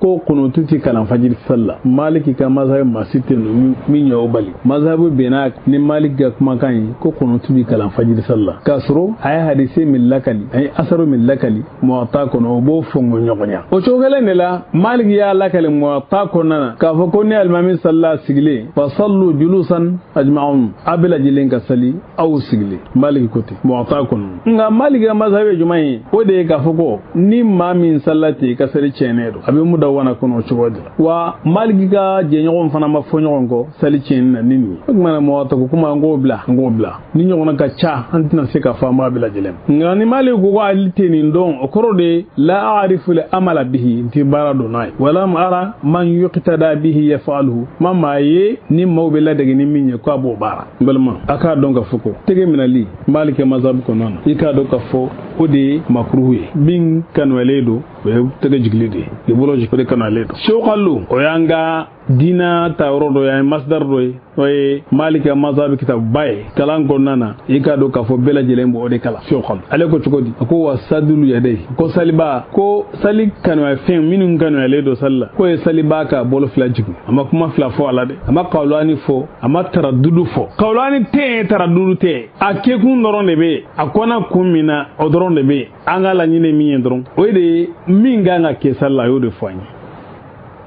ko kunutu ti kalan fajiri sali la Maliki ka mazhab maa si tɛ yen nɔ min y'o bali mazhabu bɛnna ni Maliki ka kumakan ye ko kunutu bi kalan fajiri sali la k'a sɔrɔ a ye hadise min lakali a ye asaru min lakali Muwatta kɔnɔ o b'o fɔngɔ ɲɔgɔn ya o cogo kelen de la la Maliki y'a lakale Muwatta kɔnɔna na k'a fɔ ko ni alimami salila sigilen fa sallu julusan ajma'un a bɛɛ lajɛlen ka sali aw sigilen Maliki ko ten Muwatta kɔnɔ nka Maliki ka mazhabi ye jumɛn ye o de ye k'a fɔ ko ni maa min salila ten i ka sali tiɲɛnen don a bɛ Mudawana kɔnɔ o cogo de la wa Maliki ka jɛɲɔgɔn fana ma fɔ ɲɔgɔn kɔ sali tiɲɛni na ni nin ye o tuma na Muwatta ko kuma an k'o bila an k'o bila ni ɲɔgɔnna ka ca an tɛna se ka fɔ an b'a bɛɛ lajɛlen nka ni Maliki ko ko ale tɛ nin dɔn o kɔrɔ de la a'rifu li amala bihi n tɛ baara dɔn n'a ye walam ara man yuqtada bihi yaf'aluhu ma maa ye ni maaw bɛ ladege ni min ye k'a b'o baara n balima a k'a dɔn ka fɔ ko tɛgɛ minɛli Maliki mazhabu kɔnɔna na i k'a dɔn ka fɔ o de ye makuruhu ye min kanuyalen don o ye tɛgɛ jigili de ye i bolo jigin o de kanuyalen don Sewkalu o y'an ka diina ta yɔrɔ dɔ ye an ye masdar dɔ ye n'o ye Maliki ka mazhabi kitabuba ye kalan kɔnɔna na i k'a dɔn k'a fɔ bɛɛ lajɛlen b'o de kalan Sewkalu ale ko cogo di a ko wa sadulu yadayhi ko saliba ko sali kanuya fɛn minnu kanuyalen don sali la k'o ye saliba ka bolo fila jigin a ma kuma fila fɔ a la dɛ a ma kawulani fɔ a ma taradudu fɔ kawulani tɛ yen taradudu tɛ yen a kɛkun dɔrɔn de bɛ yen a kɔnna kun min na o dɔrɔn de bɛ yen an ka laɲini min ye dɔrɔn o de ye min kan ka kɛ sali la a y'o de fɔ an ye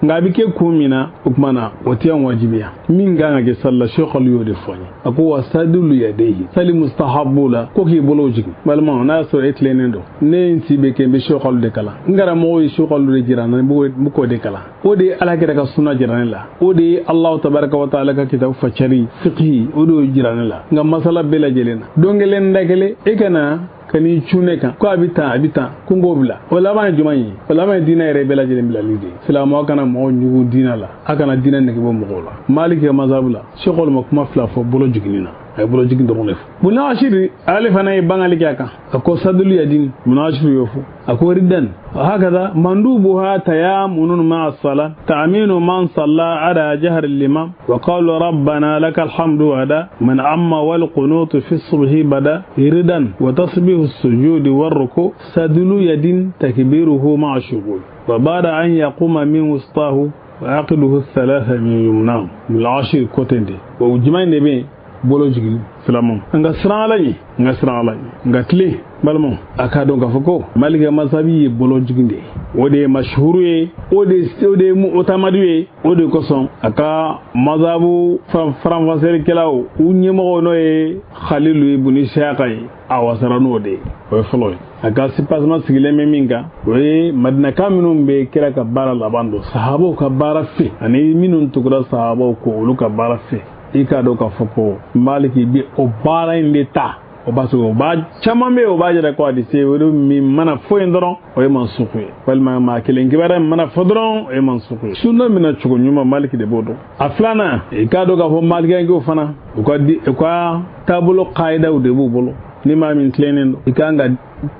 nka a bɛ kɛ kun min na o tuma na o tɛ an wajibiya min kan ka kɛ sali la Sewkalu y'o de fɔ an ye a ko wa sadulu yadayhi sali mustahabu la ko k'i bolo jigin balimaw n'a y'a sɔrɔ e tilennen don ne ye n si bɛ kɛ n bɛ Sewkalu de kalan n karamɔgɔw ye Sewkalu de jira n na n bɛ k'o de kalan o de ye Ala kira ka suna jira ne la o de ye Alahu tabaraka wa taala ka kitabu facari fiqhi o de y'o jira ne la nka masala bɛɛ lajɛlen na don kelen da kelen e kana ka n'i cun ne kan ko a bɛ tan a bɛ tan ko n k'o bila o laban ye jumɛn ye o laban ye diinɛ yɛrɛ bɛɛ lajɛlen bilali de ye silamɛw kana mɔgɔw ɲugun diinɛ la a kana diinɛ nege bɔ mɔgɔw la Maliki ka mazhabu la Sewkalu ma kuma fila fɔ bolo jiginni na a ye bolo jigin dɔrɔn de fɔ Munasiri ale fana ye bangali kɛ a kan a ko sadulu yadin Munasiri y'o fɔ a ko ridan hakaza mandubuha tayamunun ma'a sala ta'minu man salla ala jahri al-imam wa qalu rabbana lakal hamdu ada man amma wal qunut fi subhi bada ridan wa tasbihu as-sujudi war-ruku sadulu yadin takbiruhu ma'a shughul wa ba'da an yaquma min wustahu wa aqiduhu thalatha min yumna al-ashir kotende wa jumɛn de bɛ bolo jigin silamɛw n ka siran Ala ɲɛ n ka siran Ala ɲɛ n ka tile balimaw a k'a dɔn k'a fɔ ko Maliki mazhabi ye bolo jigin de ye o de ye mashhuru ye o de ye mu'tamadu ye o de kosɔn a ka mazhabu faranfasilikɛlaw u ɲɛmɔgɔ n'o ye Khalilu ibn Ishaq ye a wasara n'o de ye o ye fɔlɔ ye a ka sipasima sigilen bɛ min kan o ye madinaka minnu bɛ kira ka baara laban don sahabaw ka baara fɛ ani minnu tugura sahabaw kɔ olu ka baara fɛ i k'a dɔn k'a fɔ ko Maliki bɛ o baara in de ta o b'a sɔrɔ o b'a caman bɛ yen o b'a jira ko hadisi o de min mana fɔ yen dɔrɔn o ye mansuku ye walima maa kelen kibaruya min mana fɔ dɔrɔn o ye mansuku ye sunna minɛ cogo ɲuman Maliki de b'o dɔn a filanan i k'a dɔn k'a fɔ Malikɛw fana u ka taabolo kayidaw de b'u bolo ni maa min tilennen don i kan ka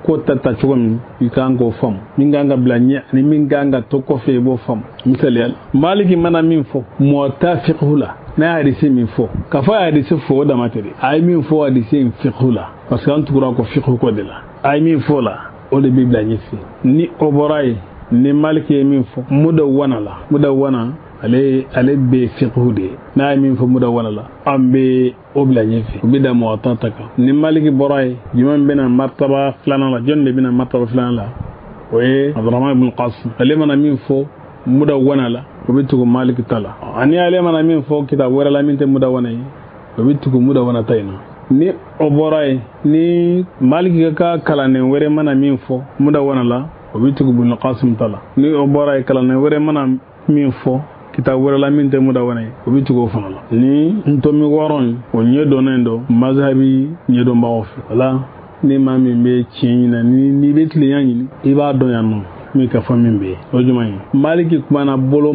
ko ta cogo min i kan k'o faamu min kan ka bila ɲɛ ani min kan ka to kɔfɛ i b'o faamu misaliya la Maliki mana min fɔ Muwatta fiqhu la n'a ye hadisi min fɔ k'a fɔ a ye hadisi fɔ o dama tɛ dɛ a ye min fɔ hadisi in fiqhu la parce que an tugura kɔ fiqhu ko de la a ye min fɔ la o de bɛ bila ɲɛfɛ ni o bɔra yen ni Maliki ye min fɔ Mudawana la Mudawana ale bɛ fiqhu de ye n'a ye min fɔ Mudawana la an bɛ o bila ɲɛfɛ o bɛ da Muwatta ta kan ni Maliki bɔra yen jumɛn bɛna martaba filanan la jɔn de bɛna martaba filanan la o ye Abdurahman ibn Qasim ale mana min fɔ Mudawana la o bɛ tugu Maliki ta la ani ale mana min fɔ kitabu wɛrɛ la min tɛ Mudawana ye o bɛ tugu Mudawana ta in na ni o bɔra yen ni Maliki ka kalanden wɛrɛ mana min fɔ Mudawana la o bɛ tugu Ibn Qasim ta la ni o bɔra yen kalanden wɛrɛ mana min fɔ kitabu wɛrɛ la min tɛ Mudawana ye o bɛ tugu o fana la ni ntomi wɔɔrɔ in o ɲɛdɔnnen don mazhabi ɲɛdɔnbagaw fɛ wala ni maa min bɛ tiɲɛ ɲini n'i bɛ tilenya ɲini i b'a dɔn yan nɔ min ka fɔ min bɛ yen o jumɛn ye Maliki kumana bolo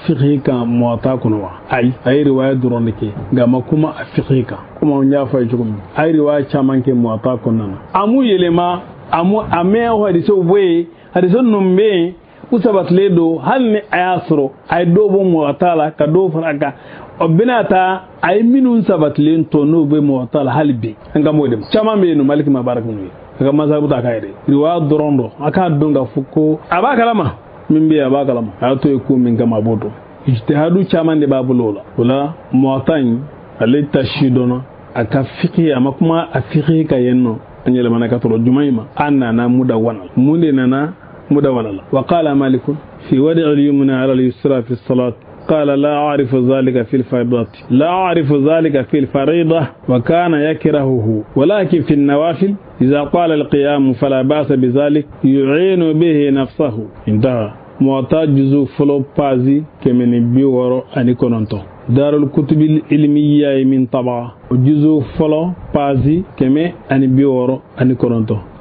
fiqhi kan Muwatta kɔnɔ wa ayi a ye riwaya dɔrɔn de kɛ nka a ma kuma a fiqhi kan komi an y'a fɔ a ye cogo min a ye riwaya caman kɛ Muwatta kɔnɔna na a m'u yɛlɛma a mɛn hadisew bɔ yen hadise ninnu bɛ yen u sabatilen don hali ni a y'a sɔrɔ a ye dɔw bɔ Muwatta la ka dɔw fara a kan o bɛna ta a ye minnu sabatilen to n'o bɛ Muwatta la hali bi an ka m'o de ma caman bɛ yen nɔ Maliki ma baara kɛ n'u ye a ka mazhabu ta k'a yɛrɛ riwaya dɔrɔn don a k'a dɔn k'a fɔ ko a b'a kalama min bɛ yen a b'a kalama a y'a to yen ko min kama a b'o dɔn ijtihadu caman de b'a bolo o la o la Muwatta in ale ta si dɔnna a ka fiqhi a ma kuma a fiqhi kan yen nɔ an yɛlɛmana ka tɔrɔ jumɛn in ma an nana Mudawana mun de nana Mudawwana la. Wa qala Malik fi wadi' al-yumna ala al-yusra fi as-salat قال لا أعرف ذلك في الفريضة، لا أعرف ذلك في الفريضة، وكان يكرهه، ولكن في النوافل إذا طال القيام فلا بأس بذلك يعين به نفسه. انتهى. Muwatta juzu fɔlɔ page 169. Darul Kutubil Ilmiya ye min taba, o juzu fɔlɔ page 169.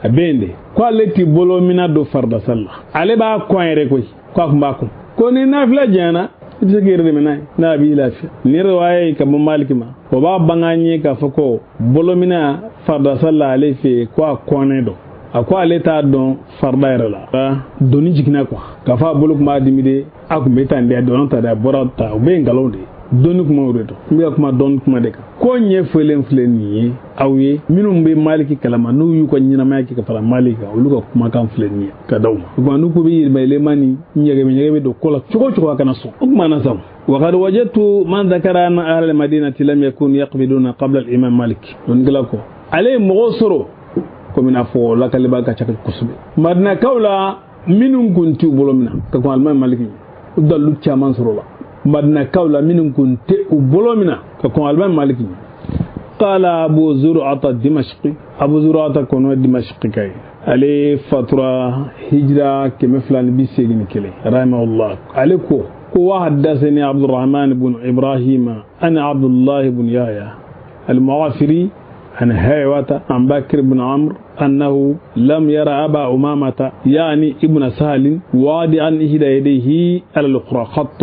A bɛ yen de ko ale ti bolo mina don farida sali la, ale b'a kɔn yɛrɛ koyi, ko a kun b'a kɔn ko ni nafila janyana i bɛ se k'i yɛrɛ dɛmɛ n'a ye, n'a b'i lafiya. Ni riwaya ye ka bɔ Maliki ma, o b'a bange an ye k'a fɔ ko bolomina farida sali la ale fɛ yen ko a kɔnnen don. A ko ale t'a dɔn farida yɛrɛ la, doni jiginna quoi, k'a fɔ a bolo tun b'a dimi de, a tun bɛ tan de, a donna ta de, a bɔra ta, o bɛɛ ye nkalon de ye. Dɔnni kuma o de don, n bɛ ka kuma dɔnni kuma de kan. Ko ɲɛfɔlen filɛ nin ye aw ye minnu bɛ Maliki kalama, n'u y'u ka ɲɛnamaya kɛ ka fara Maliki kan, olu ka kumakan filɛ nin ye ka d'aw ma. O tuma n'u ko bɛ yɛlɛma ni ɲɛgɛbɛ ɲɛgɛbɛ don ko la cogo o cogo, a kana sɔn. O tuma na sa, وقد وجدت من ذكر أن أهل المدينة لم يكونوا يقبضون قبل الإمام مالك. Dɔnnikɛla ko ale ye mɔgɔw sɔrɔ komi n'a fɔ lakaliba ka ca kosɛbɛ Madinakaw la minnu kun t'u bolo minɛ ka kɔn Alimami Maliki ɲɛ, u dalilu caman sɔrɔ la Madinakaw la minnu kun tɛ u bolo minɛ ka kɔn Alimami Maliki ɲɛ. Qala Abu Zur'ata Dimashqi, Abu Zur'ata kɔnɔ Dimashqi ka ye, ale fatura hijira 281 rahimahullah. Ale ko ko wa haddathani Abdurrahman ibn Ibrahim ana Abdullah ibn Yahya al-Mu'afiri عن هيوة عن بكر بن عمرو أنه لم يرى أبا أمامة يعني ابن سهل وادعا إحدى يديه على الأخرى خط،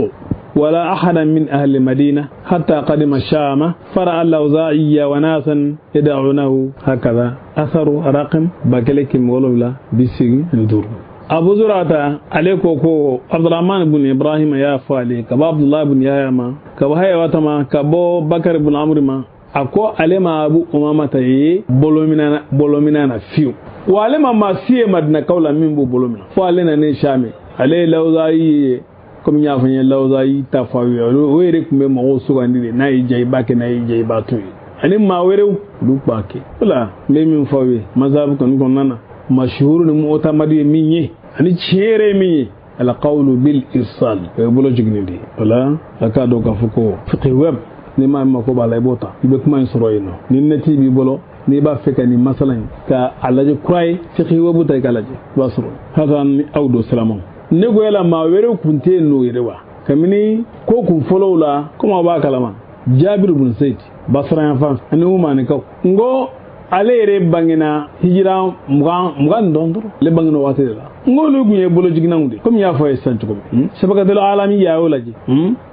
ولا أحدا من أهل المدينة حتى قدم الشام فرأى الأوزاعي وناسا يدعونه هكذا. أثر رقم بكلك مولولا بسيغ ندور. Abu Zur'ata ale ko ko Abdurrahman ibn Ibrahim ya fɔ ale ka bɔ Abdullah ibn Yahya ma, ka bɔ Haywata ma, ka bɔ Bakar ibn Amr ma, a ko ale ma Abu Umamata ye bolomina na fiyewu, wa ale ma maa si ye Madinakaw la min b'o bolo minɛ, fo ale nanen Shami. Ale ye Lawuzayi ye, komi n y'a fɔ n ye Lawuzayi ta fɔ aw ye, o yɛrɛ tun bɛ mɔgɔw sugandi de, n'a y'i diya i b'a kɛ, n'a y'i diya i b'a to yen, ani maa wɛrɛw olu b'a kɛ. O la n bɛ min fɔ aw ye mazhabu kɔni kɔnɔna na, mashuhuru ni mu'tamadu ye min ye, ani tiɲɛ yɛrɛ ye min ye, alqawlu bil irsal, o ye bolo jiginni de ye. O la a k'a dɔn k'a fɔ ko fiqh web, ni maa min mako b'a la i b'o ta, i bɛ kuma in sɔrɔ yen nɔ. Ni neti b'i bolo, n'i b'a fɛ ka nin masala in ka a lajɛ kura ye, fiqh web ta i k'a lajɛ, i b'a sɔrɔ. Haka ni aw don silamaw, ne ko yala maa wɛrɛw kun tɛ yen n'o yɛrɛ wa? Kabini ko kun fɔlɔw la, komi aw b'a kalama, Jabir ibn Zayd Basra yan fan ani Umanikaw, n ko ale yɛrɛ bangena hijira 20 dɔrɔn, ale bangena o waati de la. N ko olu kun ye bolojiginnaw de, komi n y'a fɔ a ye sisan cogo min. Sabakatul alami y'a y'o lajɛ,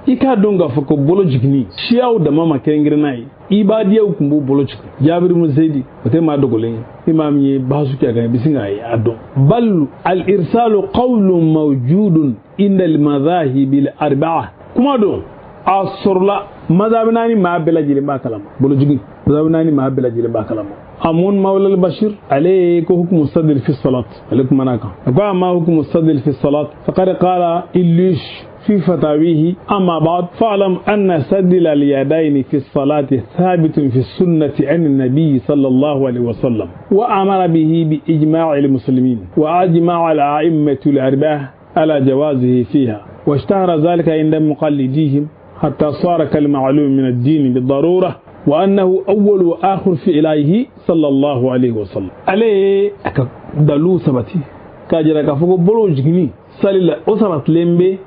i k'a dɔn k'a fɔ ko bolo jiginni siyaw dama ma kɛrɛnkɛrɛnna ye, ibadiyaw kun b'u bolo jigin. Jabir ibn Zayd o tɛ maa dogolen ye, i maa min ye baasu kɛ a kan, i bɛ sin k'a ye a dɔn. Bal al irsalu qawlun mawjudun inda al madhahibi al arba'a, kuma don a sɔrɔla mazhabi naani maa bɛɛ lajɛlen b'a kalama, bolo jigin mazhabi naani maa bɛɛ lajɛlen b'a kalama. Amun Mawla al-Bashir عليه حكم الصدر في الصلاة عليكم مناكا أقول ما حكم الصدر في الصلاة؟ فقد قال إليش في فتاويه: أما بعد فاعلم أن سدل اليدين في الصلاة ثابت في السنة عن النبي صلى الله عليه وسلم، وأمر به بإجماع المسلمين، وأجمع الأئمة الأربعة على جوازه فيها، واشتهر ذلك عند مقلديهم حتى صار كالمعلوم من الدين بالضرورة، وأنه أول وآخر في إلهه صلى الله عليه وسلم. عليه دلو سبتي كاجرا كفوق بلو جني سالي أسرة لمبي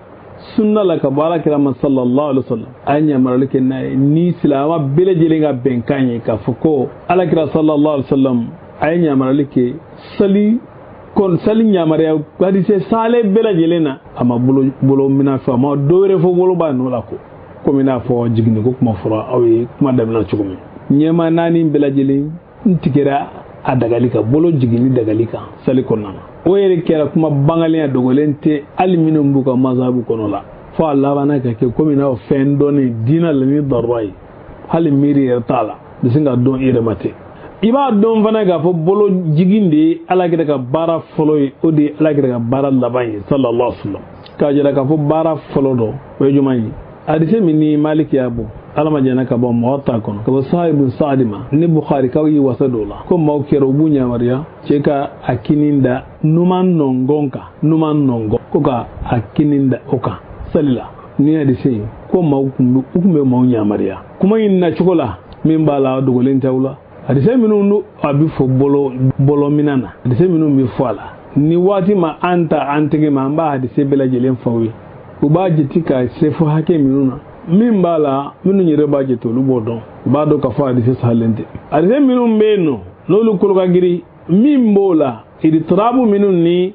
sunna la ka baara kira ma sallallahu alaihi wasallam. An yamarali kɛ n'a ye ni silamɛ bɛɛ lajɛlen ka bɛnkan ye k'a fɔ ko ala kira sallallahu alaihi wasallam a ye yamarali kɛ sali kon sali yamaruya hadise sale bɛɛ lajɛlen na, a ma bolo mina fɔ, a ma dɔ wɛrɛ fɔ bolo b'a nɔ la ko komi n'a fɔ jiginni ko kuma fɔra aw ye kuma daminɛ cogo min. Ɲɛma naani bɛɛ lajɛlen n tigɛra a dagali kan, bolo jiginni dagali kan sali kɔnɔna na. O yɛrɛ kɛra kuma bangalenya dogolen tɛ hali minnu b'u ka mazhabu kɔnɔ la, fo a labanna ka kɛ komi n'a fɛn dɔnnen diinɛ la ni darura ye, hali miiri yɛrɛ t'a la, bɛ sin ka dɔn i yɛrɛ ma ten. I b'a dɔn fana k'a fɔ bolo jigin de ye ala kira ka baara fɔlɔ ye, o de ye ala kira ka baara laban ye sallallahu alaihi wasallam. K'a jira k'a fɔ baara fɔlɔ dɔ o ye jumɛn ye? Hadise min ni Maliki y'a bɔ Ala ma jɛnna ka bɔ mɔgɔ ta kɔnɔ ka bɔ Sahal ibn Sa'd ma ni Bukhari kaw y'i wasa don o la ko maaw kɛra u b'u yamaruya cɛ ka a kinin da numan nɔngɔn kan, numan nɔngɔn ko ka a kinin da o kan sali la. Ni hadise in ko maaw kun bɛ u kun bɛ maaw yamaruya kuma in nacogo la min b'a la dogolen tɛ u la. Hadise minnu n'u a bɛ fɔ bolo bolo minɛ na, hadise minnu bɛ fɔ a la ni waati ma an ta an tɛgɛ ma, an b'a hadise bɛɛ lajɛlen fɔ aw ye. U b'a jate ka se fo hakɛ minnu na min b'a la, minnu yɛrɛ b'a jate, olu b'o dɔn, u b'a dɔn k'a fɔ hadise sahalen tɛ. Hadise minnu bɛ yen nɔ n'olu kolo ka girin, min b'o la idtirabu minnu ni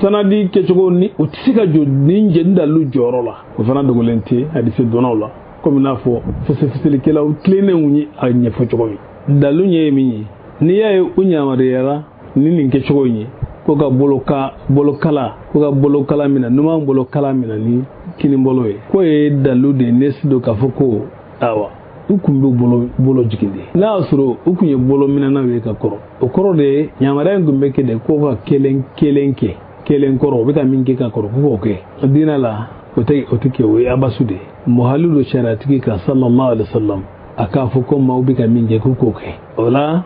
sanadi kɛcogo ni u tɛ se ka jɔ ni jɛni dalilu jɔyɔrɔ la, o fana dogolen tɛ hadise dɔnnaw la, komi n'a fɔ fɛsɛfɛsɛlikɛlaw tilennenw ye a ɲɛfɔ cogo min. Dalilu ɲɛ ye min ye, n'i y'a ye u yamaruyara ni nin kɛcogo in ye ko ka bolo ka bolokala, ko ka bolokala minɛ, numan bolokala minɛ ni kinibolo ye, k'o ye dalilu de ye nesi don k'a fɔ ko awa u kun bɛ bolo bolo jigin de. N'a y'a sɔrɔ u kun ye bolo minɛnaw ye ka kɔrɔ, o kɔrɔ de ye yamaruya in kun bɛ kɛ de ko ka kelen kelen kɛ kelen kɔrɔ, u bɛ ka min kɛ ka kɔrɔ ko k'o kɛ diinɛ la, o tɛ kɛ, o ye abasu de ye. Muhali don sariyatigi kan sallallahu alaihi wa sallam a k'a fɔ ko maaw bɛ ka min kɛ k'u k'o kɛ o la,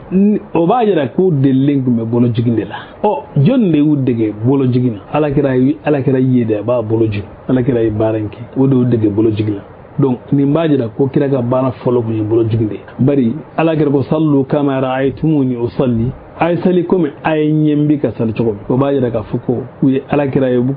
o b'a yira k'u delilen tun bɛ bolo jigin de la. Ɔ jɔn de y'u dege bolo jigin na? Alakira ye, alakira ye de a b'a bolo jigin, alakira ye baara in kɛ, o de y'u dege bolo jigin na. Donc nin b'a jira ko kira ka baara fɔlɔ tun ye bolo jigin de ye, bari alakira ko sallu kama ra'aytumuni usalli, a ye sali komi a ye ɲɛ bi ka sali cogo min. O b'a jira k'a fɔ ko u ye alakira ye u bɛ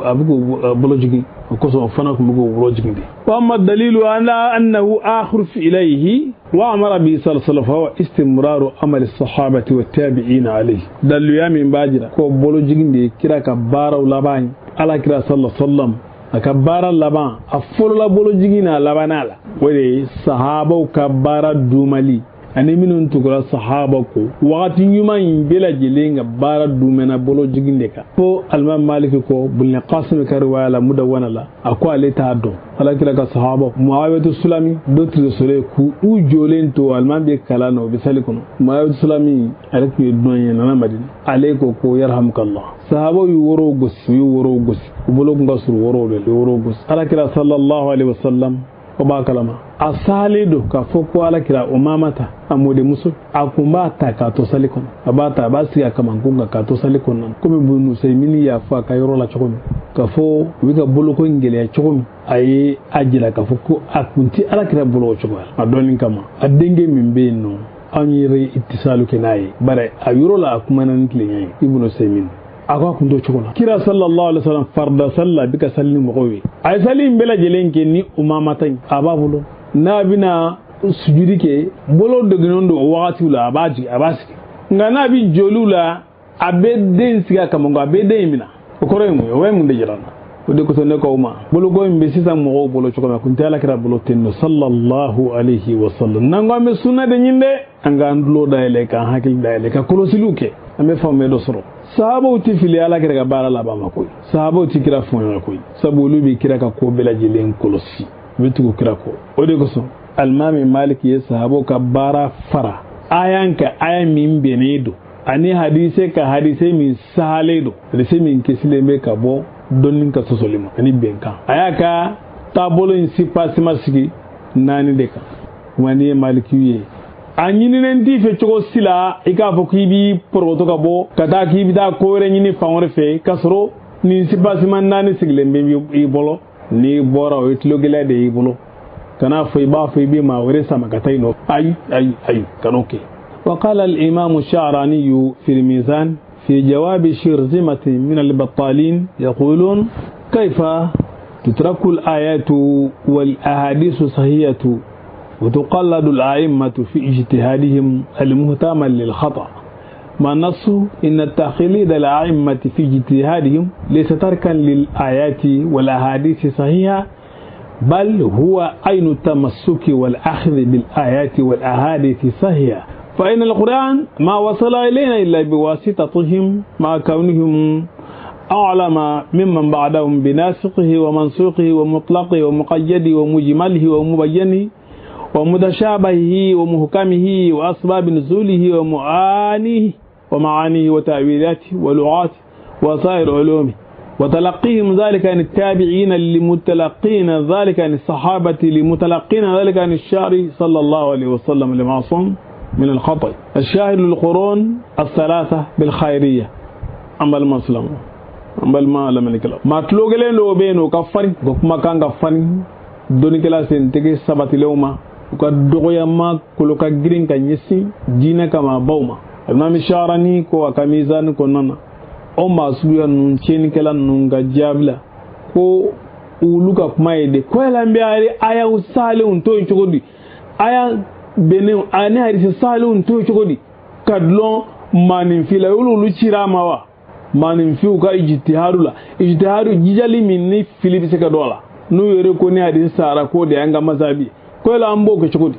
a bɛ k'u bolo jigin, o kosɔn o fana tun bɛ k'u bolo jigin de. Wa amma dalilu ala annahu akhiru fi'lihi wa amara bi sallallahu alaihi wa sallam istimraru amali sahabati wa tabi'ina alayhi, daliluya min b'a jira ko bolo jigin de ye kira ka baaraw laban ye, alakira sallallahu alaihi wa sallam a ka baara laban, a fɔlɔla bolo jigin n'a labanna la, o de ye sahabaw ka baara dumali ani minnu tugura sahaba ko wagati ɲuman in bɛɛ lajɛlen ka baara dumɛna bolo jigin de kan. Fo alimami Maliki ko Bulin Qasim ka riwaya la Mudawana la, a ko ale t'a dɔn alakira ka sahaba Muawiyatu Sulami dɔ tun sɔrɔ k'u u jɔlen to alimami bɛ kalan na, o bɛ sali kɔnɔ. Muawiyatu Sulami ale tun ye dunan ye, nana Madina, ale ko ko yarhamukallah. Sahabaw y'u worow gosi, u y'u worow gosi, u bolo kun ka surun worow de la, worow gosi. Alakira sallallahu alaihi wasallam o b'a kalama, a salen don k'a fɔ ko alakira o mamata a mɔdenmuso a kun b'a ta k'a to sali kɔnɔ, a b'a ta a b'a sigi a kamankun kan k'a to sali kɔnɔna, komi Bunu Usayimini y'a fɔ a ka yɔrɔ la cogo min, k'a fɔ u bɛ ka boloko in gɛlɛya cogo min, a ye a jira k'a fɔ ko a kun tɛ alakira bolo o cogoya la. A dɔnni kama a denkɛ min bɛ yen nɔ, anw yɛrɛ itisalu kɛ n'a ye, bari a yɔrɔ la a kumana ni tilenya ye. Ibnu Usayimini a ko a kun t'o cogo la. Kira sallallahu alaihi wasallam farida sali la, a bɛ ka sali ni mɔgɔw ye, a ye sali in bɛɛ lajɛlen kɛ ni umamata in a b'a bolo, n'a bɛna sujudi kɛ bolo degunnen don o wagatiw la, a b'a jigin a b'a sigi, nka n'a bɛ joliw la a bɛ den sigi a kama, a bɛ den in minɛ. O kɔrɔ ye mun ye? O ye mun de jira n na? O de kosɔn ne k'aw ma boloko in bɛ sisan mɔgɔw bolo cogo min, a kun tɛ alakira bolo ten nɔ sallallahu alaihi wasallam. N'an ko an bɛ sunna de ɲini dɛ, an k'an tulo dayɛlɛ, k'an hakili dayɛlɛ, ka kɔlɔsiliw kɛ, an bɛ faamuya dɔ sɔrɔ. Sahabaw tɛ fili alakira ka baara laban ma koyi, sahabaw tɛ kira fɔɲɔgɔn koyi, sabu olu bɛ kira ka ko bɛɛ lajɛlen kɔlɔsi, u bɛ tugu kira kɔ. O de kosɔn alimami Maliki ye sahabaw ka baara fara ayan ka aya min bɛnnen don ani hadise ka hadise min sahalen don, hadise min kisilen bɛ ka bɔ dɔnni ka sɔsɔli ma ani bɛnkan, a y'a ka taabolo in sipasima sigi naani de kan. Kuma n'i ye Malikiw ye, a ɲininen t'i fɛ cogo si la i k'a fɔ k'i b'i porokoto ka bɔ ka taa k'i bɛ taa ko wɛrɛ ɲini fan wɛrɛ fɛ k'a sɔrɔ nin sipasima naani sigilen bɛ i bolo. N'i bɔra, o ye tulogɛlɛya de y'i bolo. Kan'a fɔ i b'a fɔ i bɛ maa wɛrɛ sama ka taa i nɔ, ayi ayi ayi, kan'o kɛ. وقال الإمام الشعراني في الميزان في جواب شرذمة من البطالين يقولون كيف تترك الآيات والأحاديث الصحيحة وتقلد الأئمة في اجتهادهم المحتمل للخطأ؟ ما النص إن التقليد الأئمة في اجتهادهم ليس تركا للآيات والأحاديث الصحيحة، بل هو عين التمسك والأخذ بالآيات والأحاديث الصحيحة، فإن القرآن ما وصل إلينا إلا بواسطتهم مع كونهم أعلم ممن بعدهم بناسخه ومنسوخه ومطلقه ومقيده ومجمله ومبينه ومتشابهه ومحكمه وأسباب نزوله ومعانيه ومعانيه وتأويلاته ولغاته وسائر علومه. وتلقيهم ذلك عن التابعين لمتلقين ذلك عن الصحابة لمتلقين ذلك عن الشارع صلى الله عليه وسلم المعصوم من الخطأ الشاهد للقرون الثلاثة بالخيرية. أما المسلم أما ما لم نكلا ما تلوغلين لو بينو كفرين وكما كان كفرين دوني كلا سنتكي سبت لوما وكدغيا ما كلوكا جرين كنيسي دينا كما بوما الإمام الشعراني كو أكميزان كونانا o maa suguya ninnu tiɲɛnikɛla ninnu ka jaabi la ko olu ka kuma ye de ko yala n bɛ ayaw salenw to yen cogo di, aya bɛnnenw ani hadisi salenw to yen cogo di ka dulon maaninfin la, olu cira a ma wa maaninfinw ka ijtihadu la, ijtihadu jijali min ni fili bɛ se ka don a la n'u yɛrɛ ko ni hadisi sara k'o de y'an ka masabi ko yala an b'o kɛ cogo di.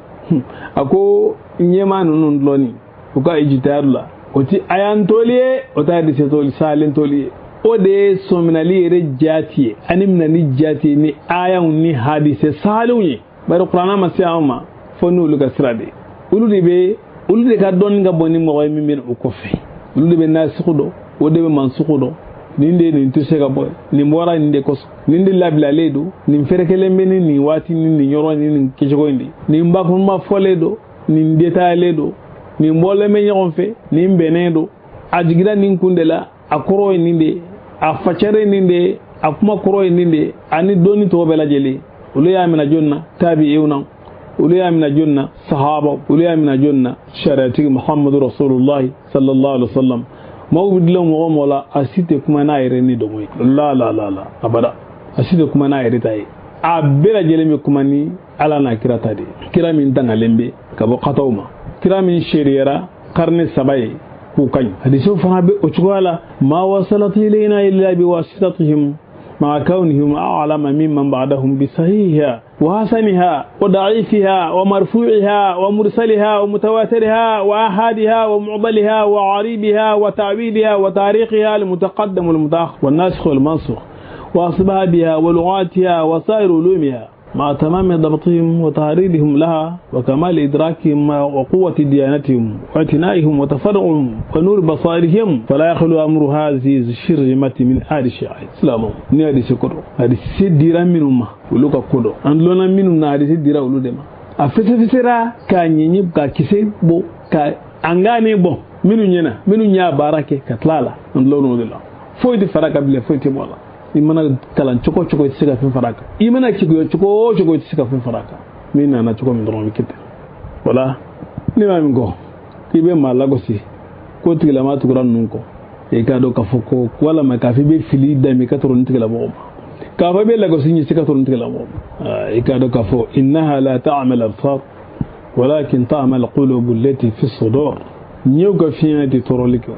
A ko ɲɛmaa ninnu dulonni u ka ijtihadu la o ti ayan toli ye, o ta hadisi toli salen toli ye, o de ye sɔminali yɛrɛ jaati ye ani minali jaati ye ni ayaw ni hadise salenw ye. Bari kuranna ma se anw ma fo n'olu ka sira de ye, olu de bɛ olu de ka dɔnni ka bon ni mɔgɔ ye min bɛ o kɔfɛ, olu de bɛ nasiku dɔn, o de bɛ mansuku dɔn, nin de nin tɛ se ka bɔ, nin bɔra nin de kosɔn, nin de labilalen don, nin fɛrɛkɛlen bɛ ni nin waati ni nin yɔrɔ ni nin kɛcogo in de, nin bakurunba fɔlen don, nin détaillé don, nin bɔlen bɛ ɲɔgɔn fɛ, nin bɛnnen don, a jiginna nin kun de la, a kɔrɔ ye nin de, a facɛre nin de, a kuma kɔrɔ ye nin de, ani dɔnni tɔgɔ bɛɛ lajɛlen. Olu y'a minɛ jɔn na? Tabi'iw na. Olu y'a minɛ jɔn na? Sahaba. Olu y'a minɛ jɔn na? Sariyatigi Muhammadu Rasulullahi sallallahu alaihi wa sallam. Maaw bɛ dilan mɔgɔ mɔgɔ la, a si tɛ kuma n'a yɛrɛ ni dɔgɔ ye. La la la la, abada, a si tɛ kuma n'a yɛrɛ ta ye. A bɛɛ lajɛlen bɛ kuma ni Ala n'a kira ta de ye. Kira min dangalen bɛ ka bɔ kataw ma, kira min seereyara karne saba ye k'u ka ɲi. Hadisiw fana bɛ o cogoya la. Ma wasalat ilayna illa biwasitatihim مع كونهم أعلم ممن بعدهم بصحيحها وحسنها وضعيفها ومرفوعها ومرسلها ومتواترها وآحادها ومعضلها وعريبها وتعويلها وتاريخها المتقدم والمتأخر والناسخ والمنسوخ وأسبابها ولغاتها وسائر علومها مع تمام ضبطهم وتحريرهم لها وكمال إدراكهم وقوة ديانتهم واعتنائهم وتفرعهم ونور بصائرهم، فلا يخلو أمر هذه الشرذمة من آل الشيعة. سلام ni hadisi kɔrɔ hadisi dira minnu ma olu ka ko dɔn, an dulonna minnu na hadisi dira olu de ma, a fɛsɛfɛsɛra k'a ɲɛɲɛ ka kisɛ bɔ ka an gane bɔ minnu ɲɛna minnu y'a baara kɛ ka tila a la, an dulonna o de la. Foyi tɛ fara ka bilen, foyi tɛ bɔ a la. I mana kalan cogo cogo i tɛ se ka fɛn fara a kan, i mana keguya cogo o cogo i tɛ se ka fɛn fara a kan, min nana cogo min dɔrɔn o bɛ kɛ ten. Wala ne b'a min kɔ k'i bɛ maa lagosi k'o tigilama tugura ninnu kɔ, i k'a dɔn k'a fɔ ko walama k'a fɔ i bɛ fili dami ka tɔrɔ nin tigilamɔgɔ ma, k'a fɔ i bɛ lagosi ɲɛsi ka tɔrɔ nin tigilamɔgɔ ma, i k'a dɔn k'a fɔ innaha la ta'mal absar walakin ta'mal qulubu allati fi sudur. Ɲɛw ka fiɲɛ tɛ tɔɔrɔli kɛ.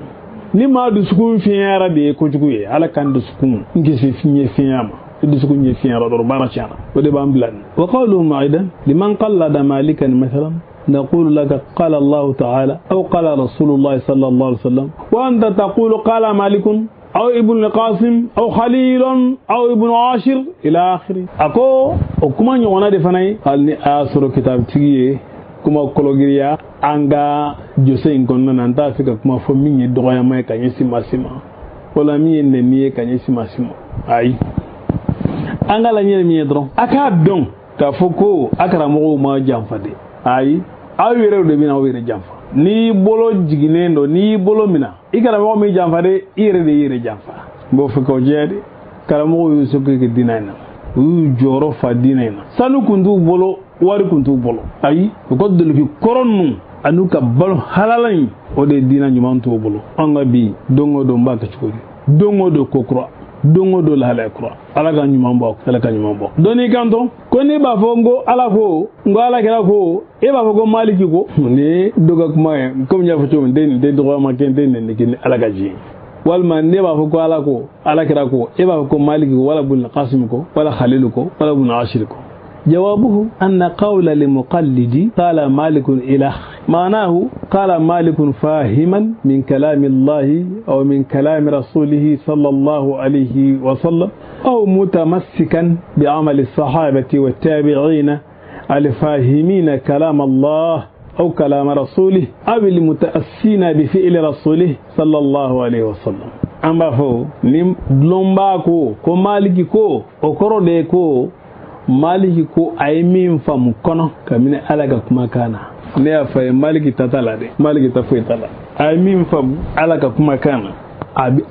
Ni maa dusukun fiɲɛyara de ye kojugu ye, Ala k'an dusukun n kisi fiɲɛ fiɲɛ ma, i dusukun ɲɛ fiɲɛyara dɔrɔn baara tiɲɛna, o de b'an bila nin. Wa qawluhum aidan liman qallada malikan mathalan نقول لك قال الله تعالى أو قال رسول الله صلى الله عليه وسلم، وأنت تقول قال مالك أو ابن القاسم أو خليل أو ابن عاشر إلى آخره. أكو وكما نيوانا دي فناي قال ني آسرو كتاب تيجي kuma kologiriya an ka jose in kɔnɔna na, n t'a fɛ ka kuma fɔ min ye dɔgɔyama ye ka ɲɛsin maa si ma, wala min ye nɛni ye ka ɲɛsin maa si ma. Ayi, an ka laɲini min ye dɔrɔn a k'a dɔn k'a fɔ ko a karamɔgɔw ma janfa dɛ. Ayi, aw yɛrɛw de bɛna aw yɛrɛ janfa. N'i bolo jiginnen don, n'i bolo minɛ i karamɔgɔ min janfa dɛ, i yɛrɛ de y'i yɛrɛ janfa. N b'o fɛ k'o jɛya dɛ. Karamɔgɔw y'u seko kɛ diinɛ in na, u y'u jɔyɔrɔ fa diinɛ in na. Sanu kun t'u bolo, wari kun t'u bolo. Ayi, u ka doloki kɔrɔ ninnu an'u ka balo halala in, o de ye diinɛ ɲuman t'u bolo. An ka bi don o don n b'a kɛ cogo di? Don o don ko kura, don o don lahalaya kura. Ala ka ɲuman bɔ, Ala ka ɲuman bɔ. Dɔnni kanto ko ne b'a fɔ n ko Ala ko, n ko Ala kɛra ko, e b'a fɔ ko Maliki ko. Nin ye dɔ ka kuma ye, komi n y'a fɔ cogo min, n tɛ nin tɛ dɔgɔyama kɛ, n tɛ nɛni kɛ ni Ala ka diɲɛ ye. Walima ne b'a fɔ ko Ala ko, Ala kɛra ko, e b'a fɔ ko Maliki ko, wala Bun Qasim ko, wala Khalilu ko, wala Bun Ashir ko. جوابه أن قول المقلد قال مالك إله، معناه قال مالك فاهما من كلام الله أو من كلام رسوله صلى الله عليه وسلم، أو متمسكا بعمل الصحابة والتابعين الفاهمين كلام الله أو كلام رسوله، أو المتأسين بفعل رسوله صلى الله عليه وسلم. An b'a fɔ ni dulonbaa ko ko Maliki ko, o kɔrɔ de ye ko Maliki ko a ye min faamu kɔnɔ kabini Ala ka kumakan na. Ne y'a fɔ a ye Maliki ta t'a la dɛ, Maliki ta foyi t'a la. A ye min faamu Ala ka kumakan na,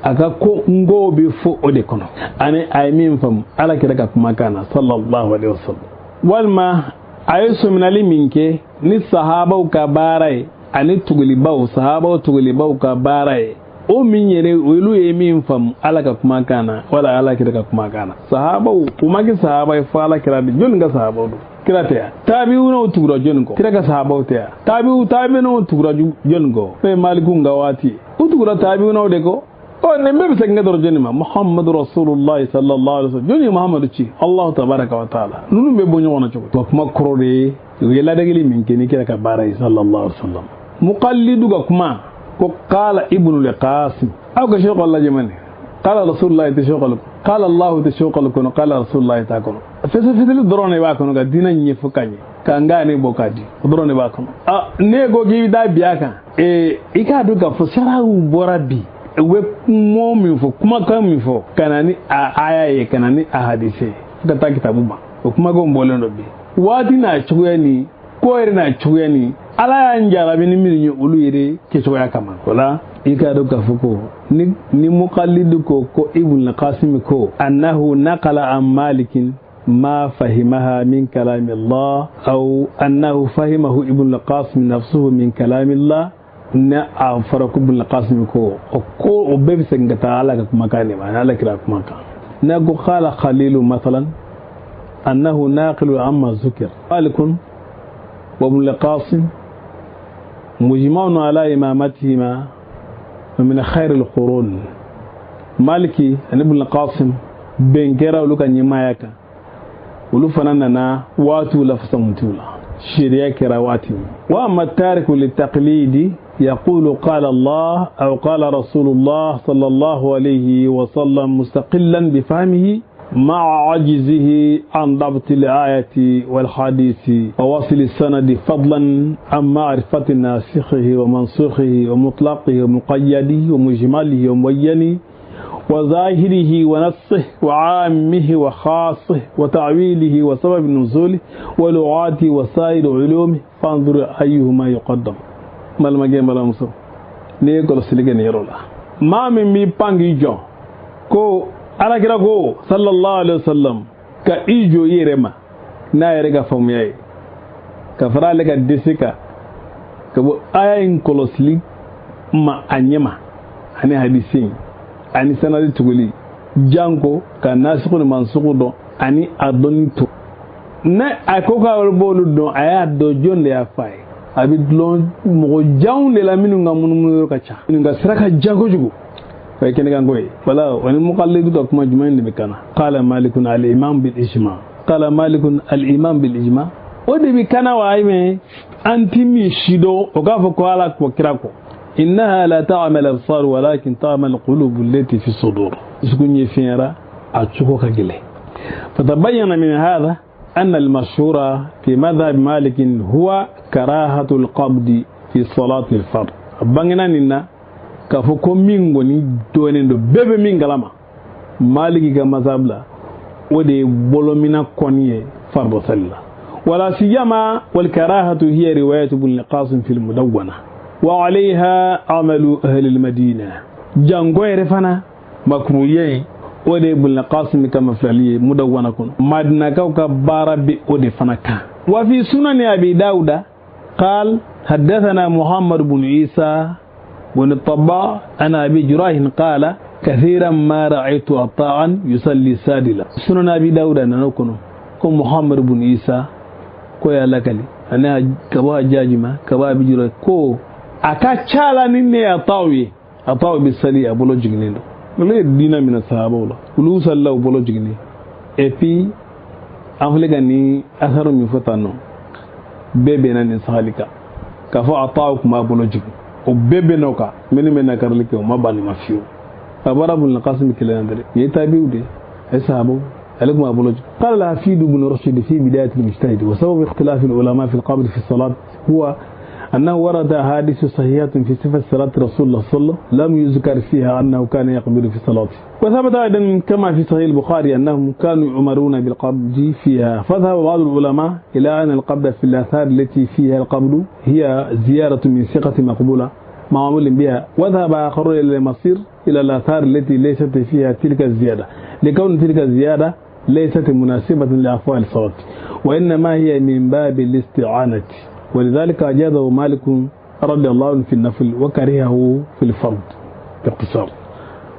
a ka ko nko bɛ fɔ o de kɔnɔ, ani a ye min faamu Ala kira ka kumakan na sallallahu alaihi wasallam. Walima a ye sɔminali min kɛ ni sahabaw ka baara ye ani tugulibaw, sahabaw tugulibaw ka baara ye, o min yɛrɛ olu ye min faamu Ala ka kumakan na wala Ala kira ka kumakan na. Sahabaw u ma kɛ sahaba ye fo Ala kira de. Jɔnni ka sahabaw don? Kira tɛ yan. Tabi'unaw tugura jɔnni kɔ? Kira ka sahabaw tɛ yan. Tabi'unaw tugura jɔnni kɔ? N'o ye Maliku ka waati, u tugura tabi'unaw de kɔ. Ɔ nin bɛɛ bɛ segin ka dɔrɔn jɔnni ma? Muhammadu Rasulullah sallallahu alaihi wasallam. Jɔnni ye Muhammadu ci? Allahu tabaraka wa taala. Ninnu bɛ bɔ ɲɔgɔn na cogo di? Wa kuma kɔrɔ de ye u ye ladegeli min kɛ ni kira ka baara ye sallallahu alaihi wasallam. Muqallidu ka kuma ko qala Ibnu al-Qasim, aw ka sɛkɔ lajɛ mani, qala Rasulullah tɛ sɛkɔ, qala Allah tɛ sɛkɔ kɔnɔ, qala Rasulullah t'a kɔnɔ. Fɛsɛfɛsɛli dɔrɔn de b'a kɔnɔ ka diinɛ ɲɛfɔ ka ɲɛ, ka n gane bɔ k'a di, o dɔrɔn de b'a kɔnɔ. Ne ko k'i bɛ taa bi a kan, i k'a dɔn k'a fɔ sariyaw bɔra bi, u bɛ kuma min fɔ, kumakan min fɔ, ka na ni a aya ye, ka na ni a hadise ye, fo ka taa kitabu ma, o kumakanw bɔlen don bi. Waati n'a cogoya ni ko yɛrɛ n'a cogoya ni Ala y'an jarabi ni minnu ye olu yɛrɛ kɛcogoya kama. O la i k'a dɔn k'a fɔ ko ni muqallidu ko ko Ibn al-Qasim ko annahu naqala an Malikin ma fahimaha min kalami Allah, aw annahu fahimahu Ibn al-Qasim nafsuhu min kalami Allah, ne a fɔra ko Ibn al-Qasim ko o ko o bɛɛ bɛ segin ka taa Ala ka kumakan de ma ani Ala kira kumakan. N'a ko qala Khalilu mathalan annahu naqilu amma zukir Malikun wa Ibn al-Qasim mujma'un ala imamatihima wa min khayr al-qurun. Maliki ani Ibn al-Qasim bɛn kɛra olu ka ɲɛmaaya kan, olu fana nana waatiw la fasamutiw la, sariya kɛra waati min. Wa amma tariku litaqlidi yaqulu qala Allah aw qala Rasulullah sallallahu alayhi wa sallam mustaqillan bifahmihi مع عجزه عن ضبط الآية والحديث ووصل السند فضلا عن معرفة ناسخه ومنسوخه ومطلقه ومقيده ومجمله ومبينه وظاهره ونصه وعامه وخاصه وتعويله وسبب نزوله ولغاته وسائر علومه، فانظر أيهما يقدم. ما المجيء بلا مصر نيكول سليكن يرولا ما من مي بانجي جو ko Ala kira ko sallallahu alaihi wasallam ka i jɔ i yɛrɛ ma n'a yɛrɛ ka faamuya ye, ka fara ale ka dɛsɛ ka bɔ aya in kɔlɔsili ma a ɲɛ ma, ani hadisi in ani sanadi tuguli janko ka nasiku ni mansuku dɔn ani a dɔnni to. Ne a ko k'a b'olu dɔn, a y'a dɔn jɔn de y'a f'a ye? A bɛ dulon mɔgɔ janw de la minnu ka munumunu yɔrɔ ka ca, minnu ka sira ka jan kojugu. Kene wala wani muqallidu ka kuma jumɛn de bɛ kana? Qala Malikun al-imam bil ijma, qala Malikun al-imam bil ijma, o de bɛ kana wa ayime an ti min si dɔn o k'a fɔ ko Ala ko kira ko innaha la ta'mal absar walakin ta'mal qulub allati fi sudur. Dusukun ye fiɲɛra a cogo ka gɛlɛn. Fatabayyana min hadha anna al-mashhura fi madhhab Malik huwa karahatu al-qabd fi salati al-fard. Bangena nin na k'a fɔ ko min kɔni dɔnnen don bɛɛ bɛ min kalama Maliki ka mazhab la, o de ye bolomina kɔni ye fardu sali la. Wala siyama wal karahatu hiya riwayatu Ibn al-Qasim fi al-Mudawwana wa alayha amalu ahli al-Madina. Jango yɛrɛ fana makruhiya ye, o de ye Ibn al-Qasim ka mafilali ye Mudawwana kɔnɔ, Madinakaw ka baara bɛ o de fana kan. Wa fi sunani Abi Dawuda qal haddathana Muhammad ibn Isa بن الطباع أنا أبي جراح قال كثيرا ما رأيت أطاعا يصلي سادلا. سنن أبي داود أنا نكون كم محمد بن إيسى كو يا لكلي أنا كبا جاجما كبا أبي جراح كو أكاتشالا نيني أطاوي أطاوي بالسلي أبولو جنين ولا دينا من الصحابة ولا ولو صلى أبولو جنين إفي أفلقني أثر من فتانو بيبينا نسالك كفو أطاوك ما أبولو جنين o bɛɛ bɛ n'o kan minnu bɛ na karili kɛ o ma ban nin ma fiyewu. A bɔra Ibn al-Qasim kelen na dɛ, nin ye tabiw de ye, sahabaw ale tun b'a bolo. قال الحفيد بن رشد في بداية المجتهد وسبب اختلاف العلماء في القبض في الصلاة هو أنه ورد أحاديث صحيحة في صفة صلاة رسول الله صلى الله عليه وسلم لم يذكر فيها أنه كان يقبض في صلاته. وثبت أيضا كما في صحيح البخاري أنهم كانوا يؤمرون بالقبض فيها. فذهب بعض العلماء إلى أن القبض في الآثار التي فيها القبض هي زيارة من ثقة مقبولة معمول بها، وذهب آخرون إلى المصير إلى الآثار التي ليست فيها تلك الزيادة، لكون تلك الزيادة ليست مناسبة لأفعال الصلاة، وإنما هي من باب الاستعانة. ولذلك أجازه مالك رضي الله عنه في النفل وكرهه في الفرض باختصار.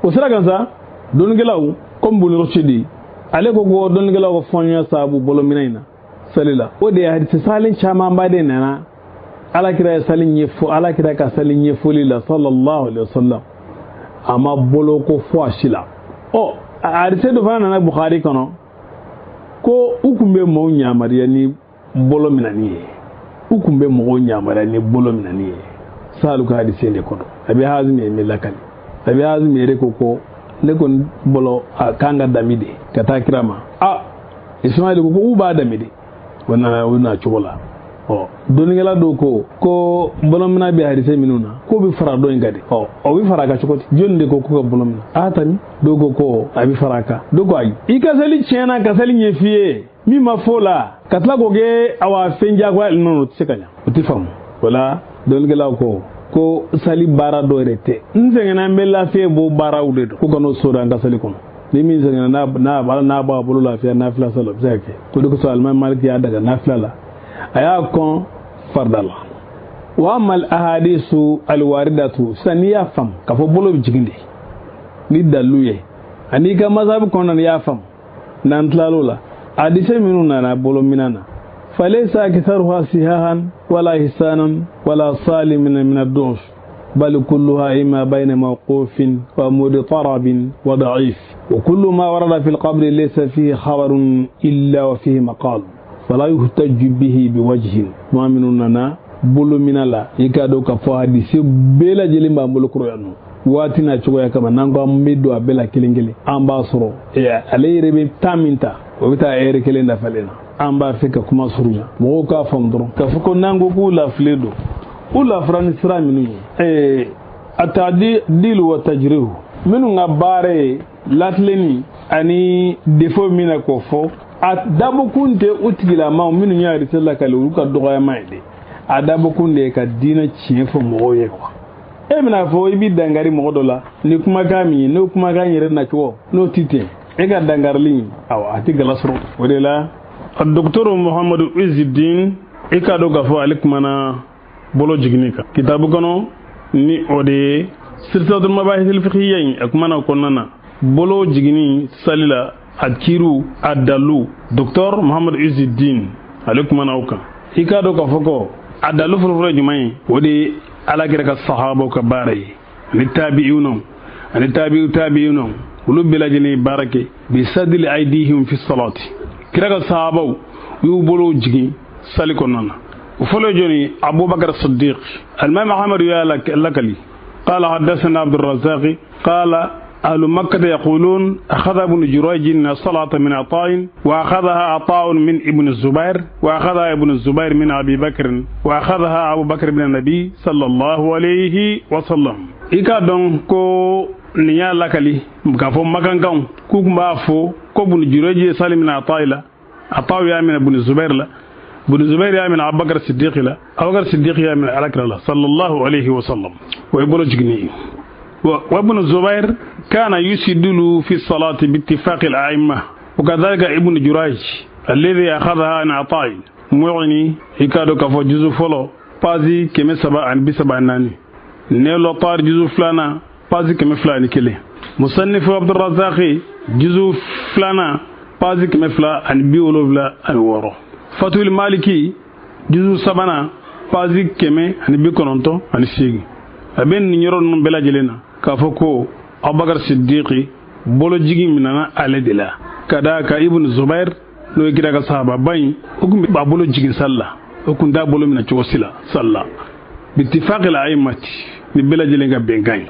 وسرقا دونجلاو كم بنرشدي عليكم ko dongelaw fonya sabu bolo minaina salila o de hadisi salin chama mbade nana ala kira salin yefo ala kira ka salin yefoli la sallallahu alaihi wasallam ama bolo ko fo asila o hadisi do fana na Bukhari kono ko ukumbe mo nyamariya ni bolo minani ukumbe mo nyamariya ni bolo minani salu ka hadisi ne kono abi hazmi mi lakali abi hazmi re ko ne ko bolo kanga damide kata kirama a Ismail ko uba damide wana wana chola o doningela do ko bolo mina bi hadise minuna ko bi fara do ngade o bi fara ka chokoti jonde ko bolo mina atami do ko abi fara ka do ko ay ikasali chena kasali nyefiye mi mafola katla ko ge awa fenja ko nono tsekanya utifam wala doningela ko sali bara do rete nzengena mbela fe bo bara ude do ko kono soda nga sali kono ni mi nzengena na bala na ba bolo la fe na fila sala zake ko do ko Salman Malik ya daga na fila la aya kon fardala wa amal ahadisu alwaridatu saniya fam ka fo bolo jiginde ni daluye ani ka mazhab kono ya fam nan tlalola hadise minuna na bolo minana فليس أكثرها سهاها ولا هسانا ولا صالم من الضعف، بل كلها إما بين موقوف ومضطرب وضعيف، وكل ما ورد في القبر ليس فيه خبر إلا وفيه مقال، فلا يحتج به بوجه. ما مننا بلو من الله يكادو كفو حديث بلا جلين بامبلو كرويانو waati na cogoya kama n'an ko an bɛ don a bɛɛ la kelen kelen an b'a sɔrɔ ale yɛrɛ bɛ taa min ta o bɛ taa ɛri kelen dafalen na an b'a fɛ ka kuma surunya mɔgɔw k'a faamu dɔrɔn k'a fɔ ko n'an ko k'u lafilen don u lafira ni sira minnu ye a taadilu wa tajrihu minnu ka baara ye latilenni ani defo min na k'o fɔ a dabɔkun tɛ u tigilamaw minnu ye hadise lakali olu ka dɔgɔyama ye dɛ a dabɔkun de ye ka diinɛ tiɲɛ fɔ mɔgɔw ye quoi. E bɛna fɔ i b'i dangari mɔgɔ dɔ la ni kumakan min ye n'o kumakan yɛrɛ nacogo n'o ti ten e ka dangarili awɔ a tɛ gala sɔrɔ. O de la docteur Muhammadu Izidin i k'a dɔn k'a fɔ ale kumana bolo jiginni kan kitabu kɔnɔ ni o de ye silsilatul mabahithil fiqhiyya in a kumana o kɔnɔna na bolo jiginni sali la a kiiriw a dalu docteur Muhammadu Izidin ale kumana o kan. I k'a dɔn k'a fɔ ko a dalu fɔlɔfɔlɔ ye jumɛn ye o de ye ala kira ka sahabaw ka baara ye ani tabi'una ani tabi'u tabi'una olu bɛɛ lajɛlen ye baara kɛ bi sadili aidihim fi salati kira ka sahabaw u y'u bolow jigin sali kɔnɔna na o fɔlɔ ye jɔnni Abubakar Siddiq alimami Ahmadu y'a lakali qala haddathana Abdurrazzaq qala أهل مكة يقولون أخذ ابن جريج الصلاة من عطاء وأخذها عطاء من ابن الزبير وأخذها ابن الزبير من أبي بكر وأخذها أبو بكر من النبي صلى الله عليه وسلم. إيكا دون كو نيا لكالي مكافو مكان كون كوك مبافو كو ابن جريج سالم من عطاء لا عطاء يا من ابن الزبير لا ابن الزبير يا من أبو بكر الصديق لا أبو بكر الصديق يا من الله صلى الله عليه وسلم ويقول جنيه. وابن الزبير كان يسدل في الصلاة باتفاق الأئمة وكذلك ابن جريج الذي أخذها عن عطاء معني يكادو كفو جزء فلو بازي كم سبع عن بسبع ناني نيلو طار جزء فلانا بازي كم فلاني كله مصنف عبد الرزاق جزء فلانا بازي كم فلا عن بيولو فلا الورو فتو المالكي جزء سبعنا بازي كم عن بيكونتو عن سيغ أبين نيرون بلا جلنا k'a fɔ ko Abubakar Siddiqi bolo jigin minana ale de la ka d'a kan Ibn Zubair n'o ye kira ka sahaba in o tun b'a bolo jigin sali la o tun t'a bolo minɛ cogo si la sali la bittifaqi al-a'immati ni bɛɛ lajɛlen ka bɛnkan ye.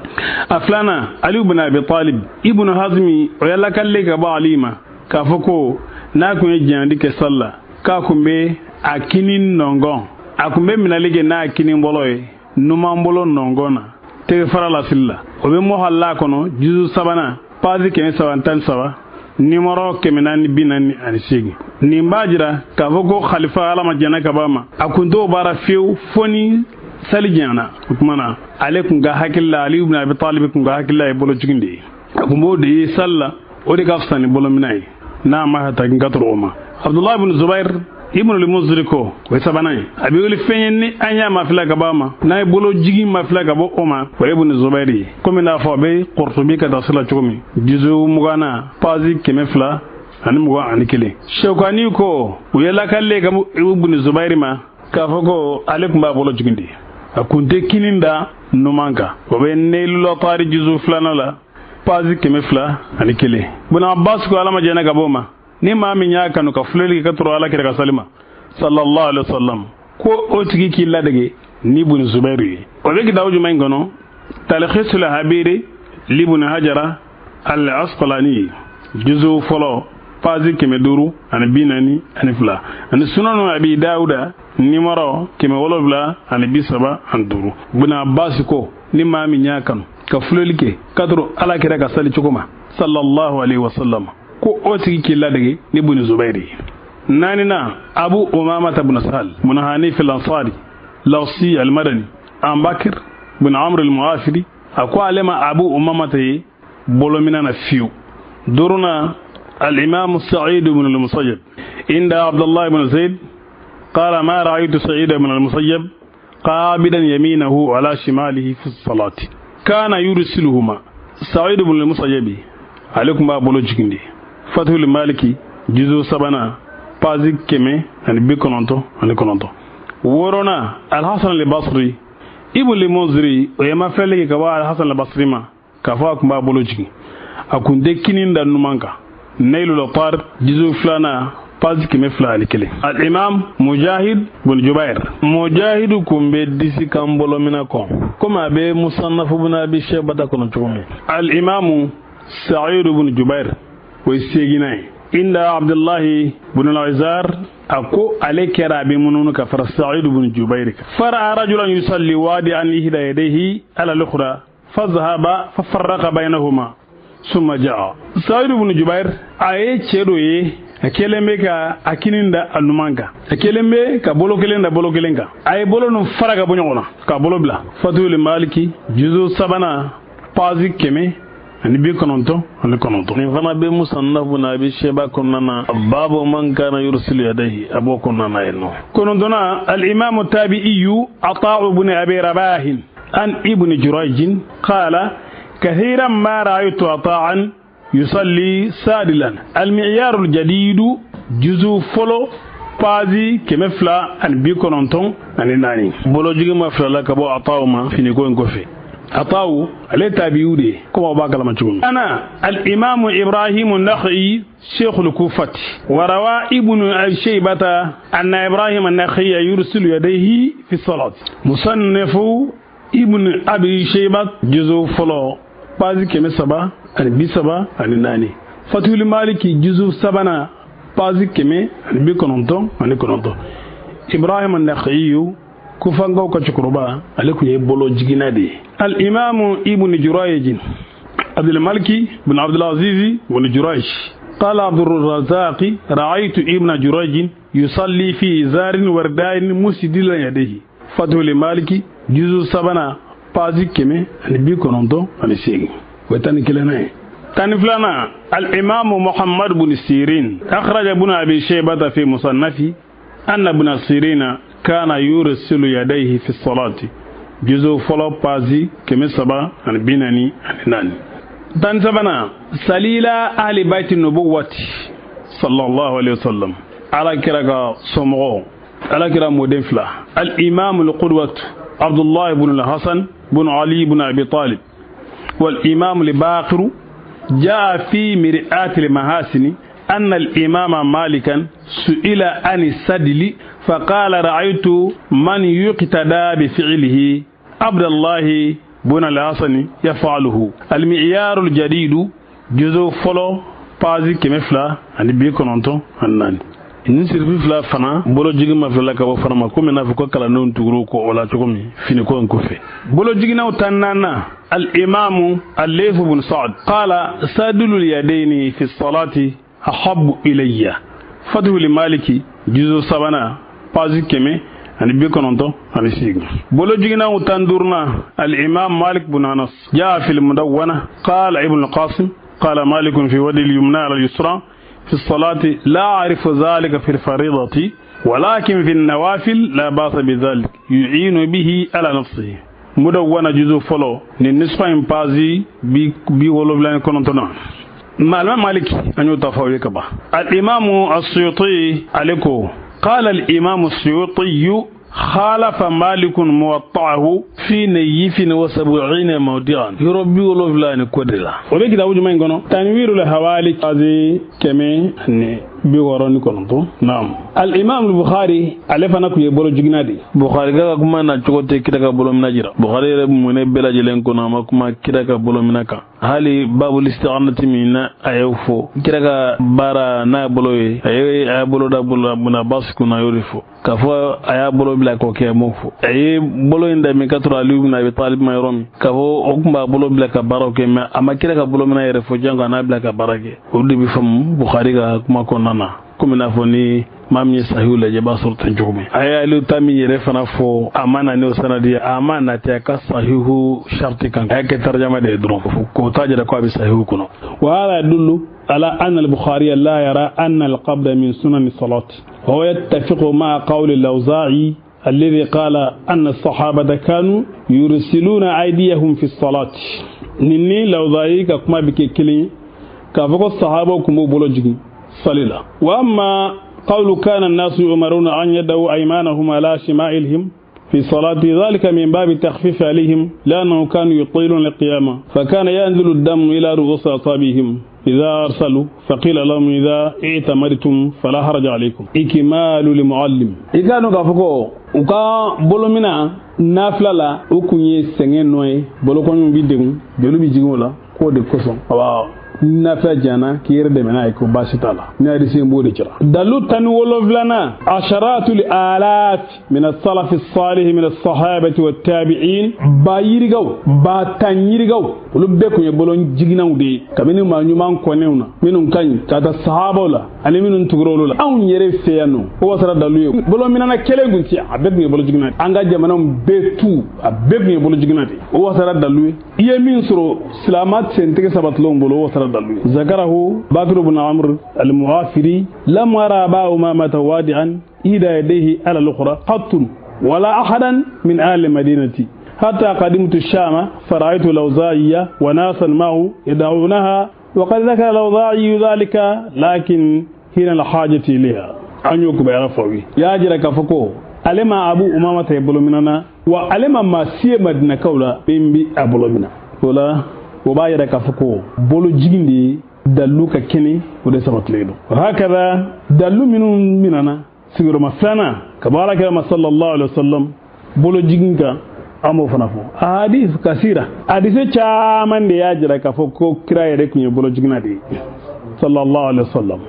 A filanan Ali ibn Abi Talib Ibn Hazmi o ye lakali ka bɔ Ali ma k'a fɔ ko n'a tun ye janyali kɛ sali la k'a tun bɛ a kini nɔngɔn A kun bɛ minɛli kɛ n'a kinin bolo ye numan bolo nɔngɔn na tɛgɛ fara la sili la. O bɛ Muhalla kɔnɔ juzu sabanan page 313 numéro 448. Nin b'a jira k'a fɔ ko khalifa Ala ma jɛnna ka b'a ma, a kun t'o baara fiyewu fo ni sali janyana. O tuma na ale kun ka hakili la, Ali ibn Abi Talib kun ka hakili la ye bolojigin de ye. A kun b'o de ye sali la, o de ka fisa ni bolominɛ ye n'a ma hataki ka tɔrɔ o ma. Abdullah ibn Zubair ibn al-Munzir ko o ye sabanan ye. A bɛ wele fɛn ye ni an y'a mafila ka bɔ a ma, n'a ye bolo jigin mafila ka bɔ o ma, o ye ibn Zubair ye. Komi n'a fɔ a bɛ Qurtubi ka tafsir la cogo min, juzu 20 page 221. Shawkani ko u ye lakale ka ibn Zubair ma k'a fɔ ko ale tun b'a bolo jigin de, a kun tɛ kinin da numan kan. O bɛ Nailul Awtari juzu 2 la page 201. Ibn Abbas ko Ala ma jɛnna ka bɔ o ma, ni maa min y'a kanu ka filɛli kɛ ka tɔrɔ Ala kira ka sali ma sallallahu alaihi wasallam, ko o tigi k'i ladege ni ibn Zubair ye. O bɛ kitabu jumɛn in kɔnɔ? Talkhisul Habiri libn Hajara al-Asqalani juzu fɔlɔ page 542 ani Sunanu Abi Dawuda numéro 735. Ibn Abbas ko ni maa min y'a kanu ka filɛli kɛ ka tɔrɔ Ala kira ka sali cogo ma sallallahu alaihi wasallam, ko o tigi k'i ladege ni ibn Zubair ye. Naaninan Abu Umamata ibn Sahal ibn Hanif al-Ansari Lawsi al-Madani an Bakr ibn Amr al-Mu'afiri, a ko ale ma Abu Umamata ye bolomina na fiyewu. Duurunan al-Imam Sa'id ibn al-Musayyib inda Abdullah ibn Zayd qala ma ra'aytu Sa'id ibn al-Musayyib qabidan yaminahu ala shimalihi fi salati kana yursiluhuma. Sa'id ibn al-Musayyib ale kun b'a bolo jigin de. Fathul Maliki juzu 3 page 199. Wɔɔrɔnan Al-Hasan al-Basri ibn al-Munziri, o ye mafilɛli kɛ ka bɔ Al-Hasan al-Basri ma k'a fɔ a kun b'a bolo jigin, a kun tɛ kinin da numan kan. Nailul Awtar juzu 2 page 201. Al-Imam Mujahid ibn Jubair, Mujahid kun bɛ disi kan bolominɛ kɔn komi a bɛ Musannaf ibn Abi Shaybata kɔnɔ cogo min. Al-Imam Sa'id ibn Jubair o ye seeginnan ye. Inda Abdullahi ibn al-Azhar, a ko ale kɛra a bɛ mununu ka fara Sa'id ibn Jubair kan. Fara'a rajulan yusalli wadi'an ihda yadayhi ala al-ukhra fazahaba fafarraqa baynahuma summa ja'a. Sa'id ibn Jubair a ye cɛ dɔ ye, a kɛlen bɛ ka a kinin da a numan kan, a kɛlen bɛ ka bolo kelen da bolo kelen kan, a ye bolo ninnu fara ka bɔ ɲɔgɔn na ka bolo bila. Fathul Maliki juzu 3 page 199. Nin fana bɛ Musannaf ibn Abi Shayba kɔnɔna na, babu man kana yursilu yadayhi, a b'o kɔnɔna na yen nɔ. Kɔnɔntɔnnan al-Imam Tabi'iyu Ata'u ibn Abi Rabah an ibn Jurayj qala kathiran ma ra'aytu Ata'an yusalli sadilan. Al-Mi'yar al-Jadid juzu fɔlɔ page 294. Bolojigin ma fila la ka bɔ Ata'u ma finiko in kɔfɛ. Ata'u ale tabi'u de ye komi aw b'a kalama cogo min. Ana al-Imam Ibrahim an-Nakha'i shaykh al-Kufati wa rawa ibn Abi Shaybata anna Ibrahim an-Nakha'i yursilu yadayhi fi salat. Musannifu ibn Abi Shayba juzu fɔlɔ page 334. Fathul Maliki juzu 3 page 199. Ibrahim an-Nakha'i kufangaw ka cɛkɔrɔba, ale kun ye bolo jiginna de ye. Al-Imam Ibn Jurayj Abdul Maliki ibn Abdul Aziz ibn Jurayj qala Abdur Razzaq ra'aytu ibn Jurayj yusalli fi izarin wardain musdilan yadayhi. Fathul Maliki juzu 3 page 198. O ye 11nan ye. 12nan Al-Imam Muhammad ibn Sirin akhraja ibn Abi Shaybata fi musannafi anna ibn Sirina kana yursilu yadayhi fi salati juzu fɔlɔ page 344. 13nan salila ahli bayti nubuwati sallallahu alaihi wasallam, Ala kira ka somɔgɔw, Ala kira mɔden fila, al-Imam al-Qudwat Abdullah ibn al-Hasan ibn Ali ibn Abi Talib wal Imam al-Baqir jaa fi mir'at al-mahasini أن الإمام مالكا سئل عن السدل فقال رأيت من يقتدى بفعله عبد الله بن الحسن يفعله. المعيار الجديد جزء فلو page 294. Ni sirifi fila fana bolojigin ma fila ka bɔ fana ma komi n'a fɔ ko kalandenw tugur'u kɔ o la cogo min finiko in kɔfɛ. Bolojiginnaw 14nan al-imamu al-Layth ibn Sa'd qala sadulu al-yadayni fi salati ahabbu ilayya. Fathul Maliki juzu 3nan page 198. Bolojiginnaw 15nan al-imam Malik ibn Anas jaa fi al-mudawwana qala ibn al-Qasim qala Malik fi wadi al-yumna ala al-yusra في الصلاة لا أعرف ذلك في الفريضة ولكن في النوافل لا بأس بذلك يعين به على نفسه. مدونة جزء فلو نصف بازي بي ولو كنتنا مع مالك أن يتفاوي كبا. الإمام السيوطي عليكو قال الإمام السيوطي خالف مالك موطعه في نيف 70 موضعا يربي ولو كودلا وبي كتاب جمعين كنو تنوير الحوالي هذه كمي بيوروني كنتو. نعم الإمام البخاري ألفنا كي بولو جينادي بخاري كا كما نا چوتي كدا كا بولو مناجرا بخاري من بلا جلن كنا ما كما كدا كا بولو منaka hali babu isti'anati minna ayofo kira ka bara na bolo ye ay bolo da bolo na bas kuna yorifo ka fo aya bolo bila ko ke mofo ay bolo inda mi katura Ali ibn Abi Talib ma yorom ka fo o kumba bolo bila ka baro ke ma ama kira ka bolo mina yere fo jango na bila ka barake o de bi fam Bukhari ka kuma ko nana komi n'a fɔ ni maa min ye sahihu lajɛ b'a sɔrɔ ten cogo min a y'ale ta min yɛrɛ fana fɔ a ma na n'o sanadi a ma na tɛ a ka sahihu sharti kan a y'a kɛ tarjama de ye dɔrɔn k'o t'a jira k'a bɛ sahihu kɔnɔ. Wa hada yadullu ala anna al-Bukhari la yara anna al-qabda min sunan as-salat wa huwa yattafiqu ma'a qawli al-Awza'i alladhi qala anna as-sahabata kanu yursiluna aydiyahum fi as-salat. Ninni Lawza'i ka kuma bɛ kɛ kelen k'a fɔ ko sahabaw tun b'u bolo jigin صليلا. وأما قول كان الناس يؤمرون أن يدعوا أيمانهم على شمائلهم في صلاة ذلك من باب التخفيف عليهم لأنه كانوا يطيلون القيامة فكان ينزل الدم إلى رؤوس أصابعهم إذا أرسلوا فقيل لهم إذا اعتمرتم فلا حرج عليكم. إكمال لمعلم إذا نقفكو وكا بولومنا نافلة لا وكوني سنين نوي بولوكوني بيدهم جلو بيجيغولا كو دي كوسون nafa jana k'i yɛrɛ dɛmɛ n'a ye ko baasi t'a la ni hadisi in b'o de jira. Dalu 17nan asharatul alaf min as-salaf as-salih min as-sahabati wat-tabi'in ba yirigaw ba tan yirigaw olu bɛɛ kun ye bolo jiginnaw de ye kabini maa ɲuman kɔnɛw na minnu ka ɲi ka taa sahabaw la ani minnu tugura olu la anw yɛrɛ fɛ yan nɔ o wasara dalu ye bolo minana kelen kun ti a bɛɛ kun ye bolo jiginna de an ka jamanaw bɛɛ tu a bɛɛ kun ye bolo jiginna de o wasara dalu ye i ye min sɔrɔ silamɛ sentɛgɛ sabatilenw bolo o wasara dalu ye. ذكره بكر بن عمرو المغافري لم أرى أبا أمامة وادعا إحدى يديه على الأخرى قط ولا أحدا من أهل المدينة حتى قدمت الشام فرأيت الأوزاعي وناسا معه يدعونها وقد ذكر الأوزاعي ذلك لكن هنا الحاجة إليها أن يكبر يعرفه يا جرك فكو ألما أبو أمامة يبلو مننا وألما ما سي مدينة كولا بيمبي أبلو منا ولا وبايرك فكو بولو جيندي dalu ka kene o de sabatilen don. Hakada dalu minnu minana sigiyɔrɔma filanan ka bɔ Ala kira ma sallallahu alaihi wasallam bolo jigin kan an b'o fana fɔ. Hadis kasira hadise caman de y'a jira k'a fɔ ko kira yɛrɛ tun ye bolo jiginna de ye sallallahu alaihi wasallam.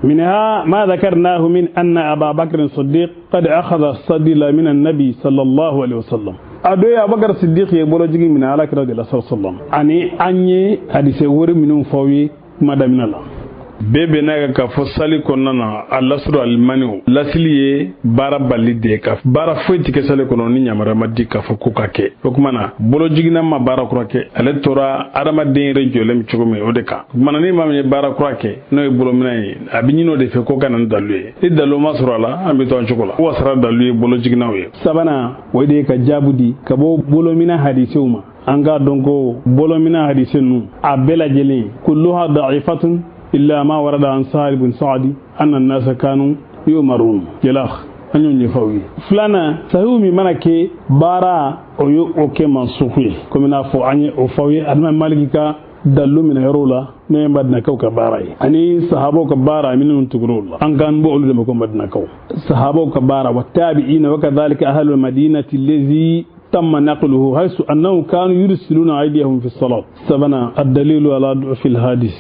منها ما ذكرناه من أن أبا بكر الصديق قد أخذ الصديل من النبي صلى الله عليه وسلم. أدوي أبو بكر الصديق يبولو جيجي من على كرة الله صلى الله عليه وسلم. أني أني حديث وري منهم فوي ما دامنا الله. Bɛɛ bɛ n'a ka fɔ sali kɔnɔna na a lasuru alimaniw lasili ye baara bali de ye ka baara foyi tɛ kɛ sali kɔnɔ ni yamaruya ma di k'a fɔ ko ka kɛ o tuma na bolo jiginna ma baara kura kɛ ale tora adamaden yɛrɛ jɔlen cogo min o de kan o tuma na ni maa min ye baara kura kɛ n'o ye bolominɛ ye a bɛ ɲini o de fɛ ko ka na ni dalu ye ni dalu ma sɔrɔ a la an bɛ to an cogo la o wasara dalu ye bolo jiginnaw ye. Sabanan o de ye ka jaabi di ka bɔ bolominɛ hadisew ma an k'a dɔn ko bolominɛ hadise ninnu a bɛɛ lajɛlen kulluha da'ifatun إلا ما ورد عن سهل بن سعد أن الناس كانوا يؤمرون يلاخ أن ينفوي فلانا سهومي منك بارا أو أوكي منسوخي كما نفو أني أفوي أدم مالك دلو من يرولا نيم بدنا كوك باراي أني صحابو كبارا من تقرولا أن كان بقول لكم بدنا كو صحابو كبارا والتابعين وكذلك أهل المدينة الذي تم نقله حيث أنه كانوا يرسلون أيديهم في الصلاة. سبنا الدليل على ضعف الحديث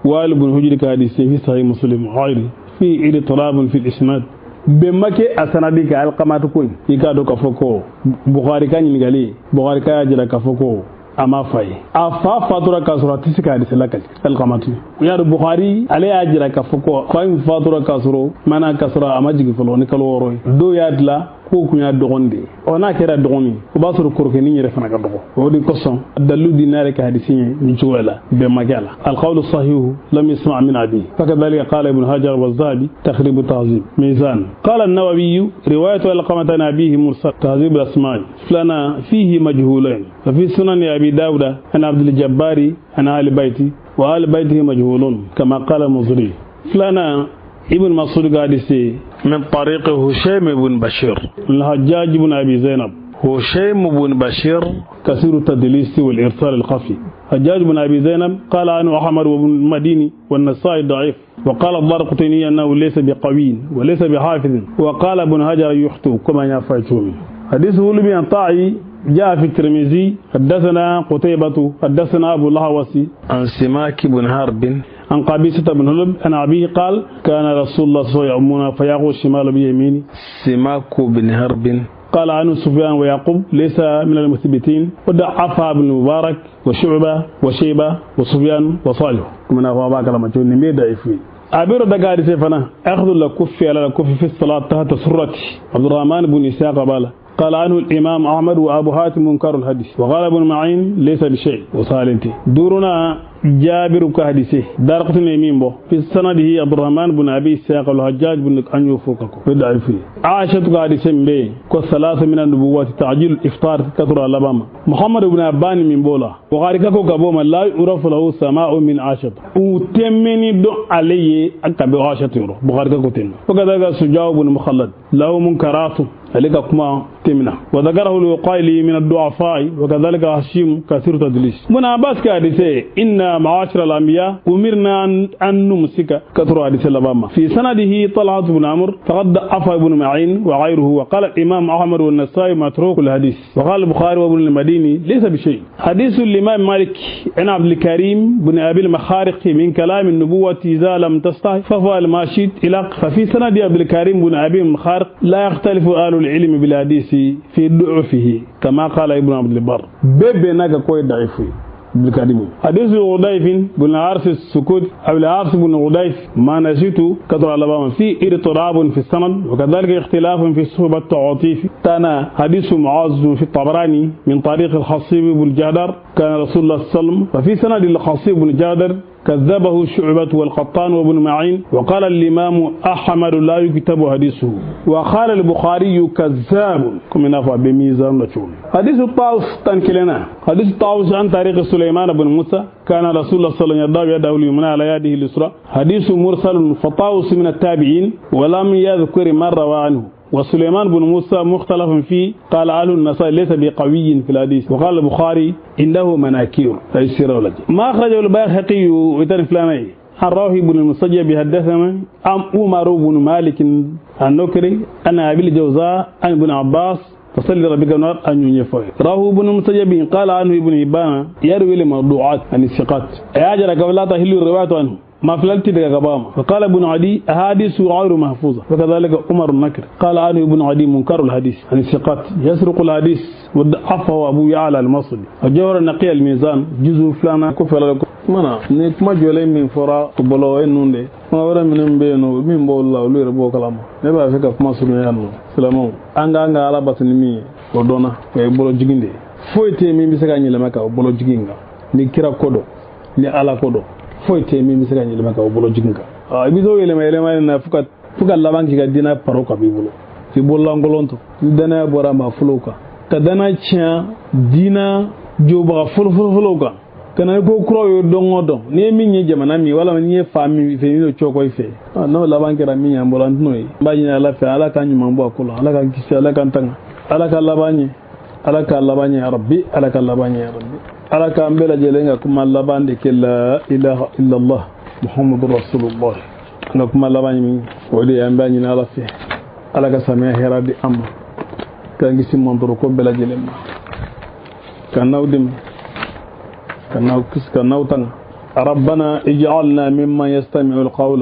وائل بن حجر حديث في صحيح مسلم غير في اضطراب في الإسناد بمكة أسندك القمة كوي يكادو كفوكو بخاري كان ينقلي بخاري كان يجرى كفوكو أما فاي أفا فاتورة كسرة تسكى حديث لك القمة يا البخاري عليه أجرى كفوكو فاين فاتورة كسرة منا كسرة أما جيك فلو نكلو وروي دو يادلا ko kunya dogonde ona kera dogoni o ba soro korkeni yere fana ka dogo o di koson dallu dinare ka hadisi ni juwala be magala al qawl sahih lam yasma' min abi fakadhalika qala ibn hajar wa zahabi taqrib tahzib mizan qala an-nawawi riwayat al-qamata an abihi mursal tahzib al-asma' fulana fihi majhulain fa fi sunan abi daud an abd al-jabbari an ahli baiti wa ahli baitihi majhulun kama qala muzri fulana ابن مسعود قادسي من طريق هشيم بن بشير الحجاج بن أبي زينب. هشيم بن بشير كثير التدليس والإرسال الخفي. حجاج بن أبي زينب قال عنه أحمد بن المديني والنسائي ضعيف، وقال الدارقطني أنه ليس بقوي وليس بحافظ، وقال ابن هجر يخطئ كما يفعل. حديثه لبن طاعي جاء في الترمذي حدثنا قتيبة حدثنا أبو الهوسي عن سماك بن حرب عن قبيصة بن هلب عن أبيه قال كان رسول الله صلى الله عليه وسلم فيأخذ الشمال بيمينه. سماك بن حرب قال عنه سفيان ويعقوب ليس من المثبتين، وضعفها ابن مبارك وشعبة وشيبة وسفيان وصالح من أبو بكر لما تقول نمي ضعيفين. أبير دقاري سيفنا أخذ الكف على الكف في الصلاة تحت سرتي. عبد الرحمن بن إسحاق قال قال عنه الإمام أحمد وأبو حاتم منكر الحديث، وقال ابن معين ليس بشيء وصالنتي. دورنا جابر كحديثه دارقتن يمين بو في سنده عبد الرحمن بن أبي إسحاق الحجاج بن أن يفوقكم ضعيف. عائشة كحديث بي كثلاث من النبوات تعجيل الإفطار كثر الألباما. محمد بن أبان من بولا وغارككو كبوما لا يعرف له سماء من عائشة وتمني دو عليه أكبر عائشة يرو بغارككو تن. وكذلك سجاو بن مخلد له منكرات عليك كما تمنى وذكره الوقائلي من الضعفاء، وكذلك هشيم كثير تدليس. من عباس كحديث إن معاشر الأنبياء أمرنا أن نمسك كثر حديث الأبامة. في سنده طلحة بن عمرو فقد ضعف ابن معين وغيره، وقال الإمام أحمد والنسائي متروك الحديث، وقال البخاري وابن المديني ليس بشيء. حديث الإمام مالك عن عبد الكريم بن أبي المخارق من كلام النبوة إذا لم تستحي فهو ما شئت إلى. ففي سند عبد الكريم بن أبي المخارق لا يختلف أهل العلم بالحديث في ضعفه كما قال ابن عبد البر. بيبناك كوي ضعيف بالكريم. حديث غديف بن عارس السكوت أو العارس بن غديف ما نسيت كثر على في اضطراب في السند، وكذلك اختلاف في صحبة التعاطيف. تانا حديث معاذ في الطبراني من طريق الخصيب بن جادر كان رسول الله صلى الله عليه وسلم، وفي سند الخصيب بن جادر كذبه شعبة والقطان وابن معين، وقال الإمام أحمد لا يكتب حديثه، وقال البخاري كذاب كما نفع بميزان لتشون. حديث الطاووس تنكلنا حديث الطاووس عن طريق سليمان بن موسى كان رسول الله صلى الله عليه وسلم يضع يده اليمنى على يده اليسرى. حديث مرسل فطاووس من التابعين ولم يذكر من روى عنه، وسليمان بن موسى مختلف فيه، قال أهل النسائي ليس بقوي في الحديث، وقال البخاري إنه مناكير تيسير ولد. ما أخرجه البيهقي وتن فلاني عن راوي بن المسيب حدثنا أم عمر بن مالك النكري أن أبي الجوزاء عن ابن عباس فصل ربك نار أن ينفع. راهو بن المسيب قال عنه ابن هبان يروي الموضوعات عن الثقات أجر قبل لا تهل الرواية عنه ما فللت بغبامة. فقال ابن عدي أحاديث غير محفوظة، وكذلك عمر النكر قال عنه ابن عدي منكر الحديث عن الثقات يسرق الحديث وضعفه أبو يعلى المصري. الجوهر النقي الميزان جزء فلان كفر لكم mana ni kuma jɔlen min fɔra bɔlɔ e ninnu de kuma wɛrɛ minnu bɛ yen nɔ min b'o la olu yɛrɛ b'o kalama. Ne b'a fɛ ka kuma surunya nɔ silamɛw an k'an ka ala bato ni min ye o dɔnna o ye bolo jigin de ye. Foyi tɛ yen min bɛ se ka yɛlɛma ka o bolo jigin kan ni kira ko dɔn ni ala ko dɔn foyi tɛ min bɛ se ka yɛlɛma ka o bolo jigin kan. I bɛ t'o yɛlɛma yɛlɛma in na fo ka laban k'i ka diinɛ paro ka b'i bolo k'i bololankolon to ni danaya bɔra maa fɔlɔw kan ka danaya tiɲɛ diinɛ jɔbaga fɔlɔ-fɔlɔw kan ka na ni ko kuraw ye dɔn o dɔn n'i ye min ye jamana min walima n'i ye fa min fɛ min y'o cɔkɔ i fɛ n'o laban kɛra min ye an bɔra an t'o ye. N b'a ɲini ala fɛ ala k'an ɲuman bɔ a ko la, ala k'an kisi, ala k'an tanga, ala ka laban ɲɛ, ala ka laban ɲɛ rabbi, ala ka laban ɲɛ rabbi, ala k'an bɛɛ lajɛlen ka kuma laban de kɛ la ilaha illallah muhammadu rasulullah. An ka kuma laban ye min o de ye an b'a ɲini ala fɛ ala ka samiya hɛrɛ di an ma k'an kisi mantɔrɔ ko bɛɛ lajɛlen ma ka n'aw dɛmɛ ka n'aw kisi ka n'aw tanga. ربنا اجعلنا ممن يستمع القول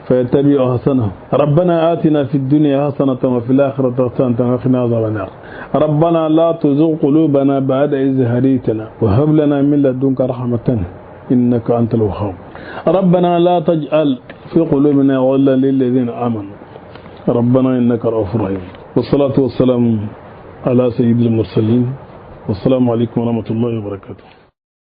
فيتبع أحسنه. ربنا آتنا في الدنيا حسنة وفي الآخرة حسنة وقنا عذاب النار. ربنا لا تزغ قلوبنا بعد إذ هديتنا وهب لنا من لدنك رحمة إنك أنت الوهاب. ربنا لا تجعل في قلوبنا غلا للذين آمنوا ربنا إنك رؤوف رحيم. والصلاة والسلام على سيد المرسلين، والسلام عليكم ورحمة الله وبركاته.